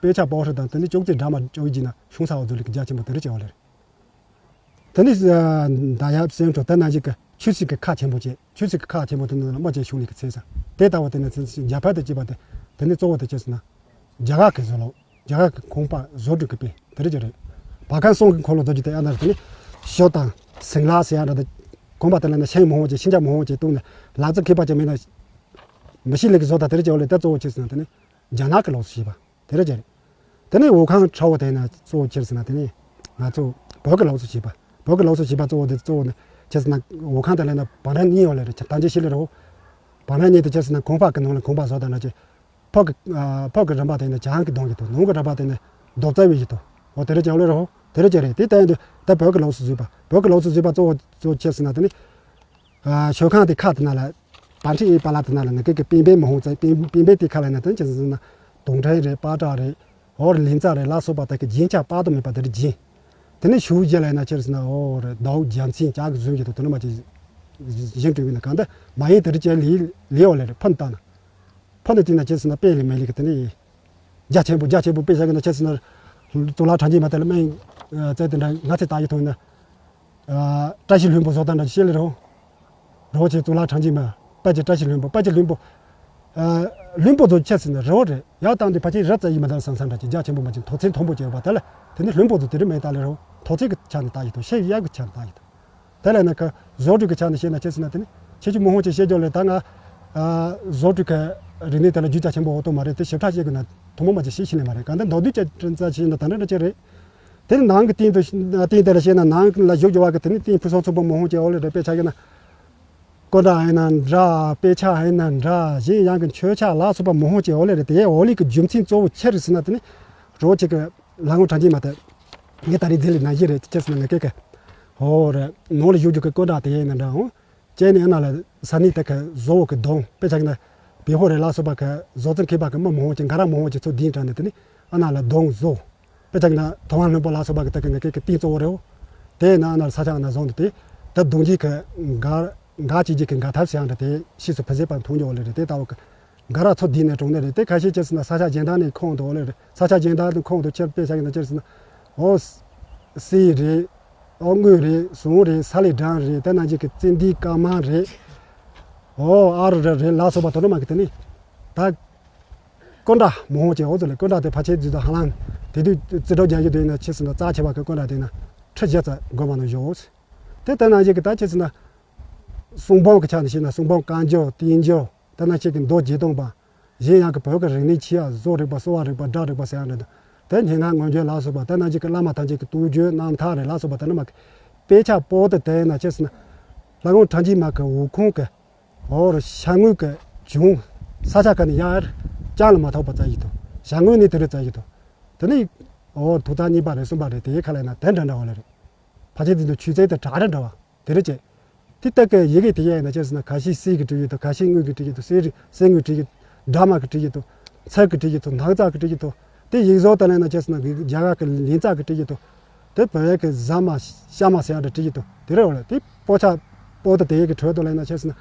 དཔེ་ཆ་པོ་ཧྲི་དང་དེ་ནི་ཅོག་ཙེ་འདྲ་མ་ཅོག་ཡིན་ན་ཤུང་ས་འོ་ཛུ་ལི་གི་རྒྱ་ཆེན་པོ་དེ་རེད་ཅེ་བ་ལེར། དེ་ནི་ཟླ་ཡབ་སེང་འབྲུ་དེ་ན་ཞིག་གི་ཆུ་སྲིན་གི་ཁ་ཆེན་པོ་བྱས། ཆུ་སྲིན་གི་ཁ་ཆེན་པོ་དེ་ནི་མ་བྱས་ཤུང་ལི་གི་ཚེ་ས་དེ་ལྟ་བུ་དེ་ནི་ཚེ་རྒྱ་ཕ་དེ་བྱས་པ་དེ་དེ་ནི་གཙོ་བོ་དེ་བྱས་ཟིན་ན་རྒྱ་གར་གི་བཟོ་ལོ་རྒྱ་གར་གི་ཁང་པ་བཟོ་སྒྲིག་གི་དཔེ་དེ་རེད་ཅེ་རེད། བ་ཁང་གསུང་གི་འཁོར་ལོ་རྡོ་རྗེ་དེ་ཨ་ན་རེད། དེ་ནི་ཞོ་དང་སིང་ལ་ཟེར་ཡ་འདྲ་དེ་ཁང་པ་དེ་ལ་ནི་ཤིང་མང་བོ་བྱས་ཤིང་ཆ་མང་བོ་བྱས་བཏུང་ནས་ལག་རྩལ་མཁས་པ་ཅིག་མེད་ན་མི་ཤི་ལི་གི་བཟོ་ད་དེ་རེད་ཅེ་བ་ལེར། དེ་གཙོ་བོ་བྱས་ཟིན་ན་དེ་ནི། རྒྱ་ནག་གི་ལོགས་སུ་བྱས་པ་དེ་རེད་ཅེ་རེད། དེ་ནས་འོ་ཁང་ཁྲ་བོ་དེ་ན་གཙོ་བོ་ཁྱེར་ཟིན་ན་དེ་ནས་ང་ཚོ་བོད་ཀྱི་ལོགས་སུ་བྱས་པ། བོད་ཀྱི་ལོགས་སུ་བྱས་པ་གཙོ་བོ་དེ་གཙོ་བོ་ནི་ཁྱེར་ཟིན་ན་འོ་ཁང་དེ་ལ་ན་བང་རིམ་གཉིས་ཡོད་ལེ་རེད། ད་ཅི་ཤེས་ལེ་རོ། བང་རིམ་གཉིས་དེ་ཁྱེར་ཟིན་ན་ཁང་པ་གི་ནང་ལ་ཁང་པ་བཟོ་ད་ན་ཅི། ཕོ་གི་ཕོ་གི་རིམ་པ་དེ་ནི་བྱང་གི་གདོང་གི་དོ། ནང་གི་རིམ་པ་དེ་ནི་རྡོ་རྩ་བའི་གི་དོ། འོ་དེ་རེད་ཅེ་ལེ་རོ། དེ་རེད་ཅེ་རེད། དེ་ལྟ་ཡིན་དུས་ད་བོད་ཀྱི་ལོགས་སུ་བཟོས་པ། བོད་ཀྱི་ལོགས་སུ་བཟོས་པ་གཙོ་བོ་གཙོ་བོ་ཁྱེར་ཟིན་ན་དེ་ནི། ཞོ་ཁང་དེ་ཁ་དེ་ན་ལ། པན་ཁྲི་ཨེ་པ་ལ་དེ་ན་ལ་ནི་ཀེ་ཀེ་པིན་པེ་མ་ཧོང་ཙེ་པིན་པིན་པེ་དེ་ཁ་ལ་ན་དེ་ཅི་ཟེར་ན། དུང་ཁྲན་རེད། པ་ཏྲ་རེད། ཧོར་ལིན་ཙ་རེད་ལ་སོགས་པ་དེ་གི་རྒྱན་ཆ་དཔག་ཏུ་མེད་པ་དེ་རེ་རྒྱན། དེ་ནས་ཞུ་རྒྱ་ལ་ན་ཁྱེར་ཟེར་ན་ཨོ་རེད་ཟླ་བོ་རྒྱལ་མཚན་ལྕགས་ཀྱི་བཟུང་གི་དུ་དེ་ནི་མ་ཅི། བཞེངས་སྤྲོས་ཡིན་ན་གང་ལྟར་མ་ཡིན་དེ་རིགས་ཅན་ལས་ལས་འོག་ལས་རེད། ཕུ་ནུ་བཏང་ན། ཕུ་ནུ་བཏིང་ན་ཅི་ཟེར་ན་དཔེ་ལས་མེད་ལས་ཀྱི་དེ་ནི། རྒྱ་ཆེན་པོ་རྒྱ་ཆེན་པོ་དཔེ་བཞག་གི་ན་ཅི་ཟེར་ན། གཙུག་ལག་ཁྲ་འཇིགས་མ་དེ་ལ་སྨན་རྩེ་དེ་འདྲ་ང་ཚོས་ལྟ་ཡི་ཐོག་ཡིན་ན། བཀྲ་ཤིས་ལྷུན་པོ་བཟོ་སྟངས་འདྲ་ཞིག་ཤེས་ལེ་རོ། རོ་ཆེ་གཙུག་ལག་ཁྲ་འཇིགས་མ། དཔལ་གྱི་བཀྲ་ཤིས་ལྷུན་པོ། དཔལ་གྱི་ལྷུན་པོ། ལྷུན་པོ་བཟོ་ཆེ་ཟེར་ན་རི་བོ་རེད། ཡར་བཏང་དུས་ཕལ་ཆེར་རི་རྩ་ཡི་མ་དར་སང་སང་འདྲ་ཅིག་རྒྱ་ཆེན་པོ་མ་ཅིག་མཐོ་ཚད་མཐོན་པོ་ཅིག་ཡོད་པ་དེ་ལ་དེ་ནི་ལྷུན་པོ་བཟོ་དེ་རི་མེད་ལྟ་ལེ་རོ། མཐོ་ཚད་ཀྱི་ཆ་ནས་ལྟ་ཡི་ཐོག་ཤེས་ཡག་གི་ཆ་ནས་ལྟ་ཡི་ཐོག་དེ་ལས་ན་ཁ་བཟོ་སྒྲིག་གི་ཆ་ནས་བཤད་ན་ཅི་ཟེར་ན་དེ་ནི་ཁྱེད་ཀྱི་མོ་ཧོང་ཅིག་བཤད་རྒྱུ་ལས་ད་ང་བཟོ་སྒྲིག་གི་རིག་གནས་དེ་ལ་རྒྱུས་རྒྱ་ཆེན་པོ་འོ་དོ་མ་རེད། དེ་ཞིབ་ཕྲ་བཤད་དགོས་ན་ཐུན་མོང་མ་ཅིག་ཤེས་ཤེས་ལེ་མ་རེད། གང་ལྟར་མདོར་བསྡུས་ཅིག་དྲན་ཚ་ཞིག་ཡིན་ན་ད་འདྲ་འདྲ་ཅིག་རེད། དེ་ནི་ནང་གི་སྟེང་དུ་སྟེང་དེ་ལ་བཤད་ན་ནང་ལ་བཞུགས་རྒྱུ་བ་གི་དེ་ནི་སྟེང་ཕུན་སུམ་ཚོགས་པ་མོ་ཧོང་ཅིག་འོ་ལེ་རེད། དཔེ་ཆ་གི་ན་སྐུ་འདྲ་ཡིན་ན་འདྲ། དཔེ་ཆ་ཡིན་ན་འདྲ། གཞན་ཡང་གི་མཆོད་ཆས་ལ་སོགས་པ་མོ་ཧོང་ཅིག་འོ་ལེ་རེད། དེའི་འོ་ལེ་གི་རྒྱུ་མཚན་གཙོ་བོ་ཆི་རེད་ཟེར་ན་དེ་ནི་རོ་ཅིག་གི་ལ་ངོ་གྲངས་ཅིག་མ་དེ་ངས་ད་རེས་རྫི་ལི་ན་ཡི་རེད་ཅེས་ཟེར་ན་ངས་སྐད་ཀི་ཧོ་རེད། ནང་ལ་བཞུགས་རྒྱུ་གི་སྐུ་འདྲ་དེ་ཡིན་ན་འདྲ་འོང་། ཅེས་ནི་ཨ་ན་ལ་ས་ནི་དེ་གི་བཟོ་བོ་གི་གདོང་དཔེ་ཆ་གི་ན་བེ་ཧོ་རེ་ལ་སོགས་པ་གི་བཟོ་རྩལ་མཁས་པ་གི་མི་མང་བོ་ཅིག་འགའ་ར་མང་བོ་ཅིག་ཚུར་ལྡིང་དྲགས་ནས་དེ་ནི་ཨ་ན་ལ་གདོང་བཟོ། དཔེ་ཆ་གི་ན་ཐོ་བ་ལྷུན་པོ་ལ་སོགས་པ་གི་དེ་གི་ངས་སྐད་ཀི་སྟེང་གཙོ་བོ་རེད་འོ། དེ་ཡིན་ན་ཨ་ན་ལ་ས་ཆ་ཨ་ན་བཟུང་དུ་དེ་ད་གདོང་གི་གི་འགའ་འགའ་ཅིག་ཅིག་གི་འགའ་ཐབས་ཟེར་ཡང་འདྲ་དེ་ཕྱིས་སུ་ཕི་ཟེ་པ་མཐོང་རྒྱུ་འོ་ལེ་རེད། དེ་ལྟ་བུ་གི་འགའ་ར་ཚུར་ལྡིང་ནས་གྲོང་ནས་རེད། དེ་ཁ་ཤས་ཅི་ཟེར་ན་ས་ཆ་གཞན་དག་ནས་ཁོང་དུ་འོ་ལེ་རེད། ས་ཆ་གཞན་དག་ནས་ཁོང་དུ་ཁྱེར་དཔེ་ཆ་གི་ན་ཅི་ཟེར་ན་འོ། གསེར་རེད། ཨོ་དངུལ་རེད། ཟངས་རེད། ས་ལེ་སྦྲང་རེད། དེ་ནང་བཞིན་གྱི་ཙན་དན་དཀར་དམར་རེད། ཨོ་ཨ་རུ་ར་རེད་ལ་སོགས་པ་དོ་རུ་མ་གི་དེ་ནི། ད། སྐུ་འདྲ་མང་བོ་ཅིག་འོ་ཙི་ལེ་སྐུ་འདྲ་དེ་ཕལ་ཆེར་རྫུས་དང་ཧ་ལམ། དེ་དུས་རྩིས་སྤྲོད་རྒྱག་རྒྱུ་དེ་ཡིན་ན་ཆི་ཟེར་ན་རྩ་ཆེ་བ་གི་སྐུ་འདྲ་དེ་ན་ཁྲི་བཞི་རྩ་སྒོ་མ་ནང་བཞུགས། དེ་ལྟ་ན་ཡི་གི་ད་ཆི་ཟེར་ན། གསུང་འབུམ་གི་ཆ་ནས་བཤད་ན་གསུང་འབུམ་བསྐང་རྒྱུ་བསྟན་རྒྱུ། ད་ན་ཁྱེད་ཀྱི་མདོ་རྒྱས་སྟོན་པ། གཞན་ཡང་གི་བོད་ཀྱི་རིག་གནས་ཆེ་བ་བཟོ་རིག་པ་གསོ་བ་རིག་པ་སྒྲ་རིག་པ་ཟེར་ཡང་འདྲ་འདུག་དེ་སྙན་ངག་མངོན་བརྗོད་ལ་སོགས་པ་ད་ན་ཅིག་གི་བླ་མ་ཐམས་ཅད་ཀྱི་དུག་བརྗོད་རྣམ་ཐར་རེད་ལ་སོགས་པ་ད་ནི་མ་གི་དཔེ་ཆ་པོ་ཏི་དེ་ན་ཆེ་ཟེར་ན། ལྷ་ཁང་ཁྲ་འཇིགས་མ་གི་འོག་ཁང་གི་འོ་རུ་ཤ་དངོས་ཀྱི་བྱུང་ས་ཆ་ག་ནས་ཡར་ཅང་ལ་མ་ཐོགས་པ་བཙལ་ཡི་དོ། ཤ་དངོས་ནི་དེ་རུ་བཙལ་ཡི་དོ། དེ་ནི་འོ་ཐུག་ཚར་གཉིས་པ་རེད་གསུམ་པ་རེད་དེའི་ཁ་ལ་ན་དེ་འདྲ་འདྲ་བ་ལ་རེད། ཕལ་ཆེར་དེ་ཚོ་ཆུ་ཚད་དེ་གྲགས་རེ་འདྲ་བ། དེ་རེད་ཅེ། དེ་ལྟ་གི་ཡི་གེ་དེ་ཡང་ཡིན་ན་ཅི་ཟེར་ན་ཁ་ཤས་གསེར་གྱི་བྲིས་ཡོད་དོ། ཁ་ཤས་དངུལ་གྱི་བྲིས་ཡོད་དོ། གསེར་རི་གསེར་དངུལ་བྲིས་ཡོད། སྦྲགས་མ་གི་བྲིས་ཡོད་དོ། མཚལ་གྱི་བྲིས་ཡོད་དོ། སྣག་ཚ་གི་བྲིས་ཡོད་དོ། དེ་ཡིག་གཟུགས་ལྟ་ལེན་ན་ཅི་ཟེར་ན་རྒྱ་གར་གྱི་ལིང་ཚ་གི་བྲིས་ཡོད་དོ། དེ་བོད་ཡིག་གི་ཟ་མ་ཤ་མ་ཟེར་ཡག་འདྲ་བྲིས་ཡོད་དོ། དེ་རེད་བ་ལ་དེ་པོ་ཆ་པོ་ཏི་དེ་ཡི་གི་ཁྲོད་དུ་ལེན་ན་ཅི་ཟེར་ན།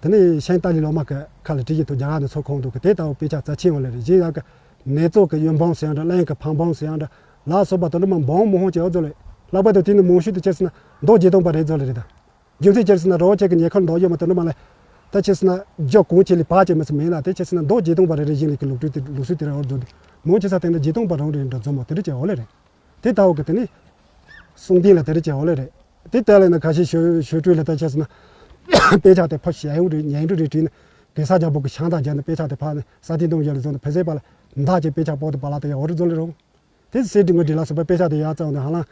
དེ་ནི་ཤིང་ཏཱ་ལའི་བླ་མ་གི་ཁ་ལ་བྲིས་ཡོད་དོ། རྒྱ་གར་ནས་ཚུར་ཁོང་དུ་གི་དེ་ལྟ་བུ་དཔེ་ཆ་རྩ་ཆེན་བ་ལ་རེད། གཞན་ཡག་གི་ནེ་ཙོ་གི་གཡུ་འབུམ་ཟེར་ཡག་འདྲ་གླིང་གི་ཕ་འབུམ་ཟེར་ཡག་འདྲ་ལ་སོགས་པ་དེ་འདྲ་མ་འབུམ་མང་ཅིག་ཨོ་ཛོ་ལེ། ལྷག་པར་དུ་དེ་ནི་མང་ཤོས་དེ་ཅི་ཟེར་ན་མདོ་རྒྱས་སྟོན་པ་རེད་ཛོ་ལེ་རེད་ད། རྒྱུ་མཚན་ཅི་ཟེར་ན་རི་བོ་ཆེ་གི་ཉེ་འཁོར་མདོ་དབྱེ་མ་དེ་འདྲ་མ་ལ། ད་ཅི་ཟེར་ན་རྒྱུ་གང་ཆེ་ལས་བག་ཅན་མི་ཚུ་མེད་ན་དེ་ཅི་ཟེར་ན་མདོ་རྒྱས་སྟོན་པ་རེ་རེ་བཞིན་ལས་ཀྱི་ལུགས་སྲོལ་དེ་ལུགས་སྲོལ་དེ་རེ་ཨོ་ཛོ་འདུག་མང་ཆེ་ས་སྟེང་ན་རྒྱས་སྟོན་པ་རང་རེ་འདྲ་ཛོ་མོ་དེ་འདྲ་ཅི་ཨོ་ལེ་རེད། དེ་ལྟ་བུ་གི་དེ་ནི། གསུང་རྟེན་ལ་དེ་རེ་ཅི་ཨོ་ལེ་རེད། དེ་ལྟ་ལེ་ན་ཁ་ཤས་ཞུ་ཞུ་སྤྲོས་ལ་ད་ཅི་ཟེར་ན། དཔེ་ཆ་དེ་ཕ་ཞལ་ཡོང་རེ་ཉན་རེ་རེ་བྲིས་ནས་གེ་སར་རྒྱལ་པོ་གི་ཤང་དང་རྒྱ་ནས་དཔེ་ཆ་དེ་ཕ་ནས་ས་སྟེང་དུ་ཡོད་ལ་ཛོ་ནས་ཕེ་ཟེ་པ་ལ་མདའ་ཅེ་དཔེ་ཆ་པོ་དེ་པ་ལ་དེ་ཡ་ཨོ་རེ་ཛོ་ལེ་རོ། དེ་སྲིད་དེ་ངོས་འདྲི་ལ་སོགས་པ་དཔེ་ཆ་དེ་ཡར་བཙལ་བ་ནི་ཧ་ལམ།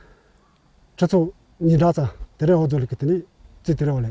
ཁྲི་ཚོ་ཉིས་བརྒྱ་ཙམ་དེ་རེ་ཨོ་ཛོ་ལེ་གི་དེ་ནི་རྩིས་དེ་རེ་ཨོ་ལེ།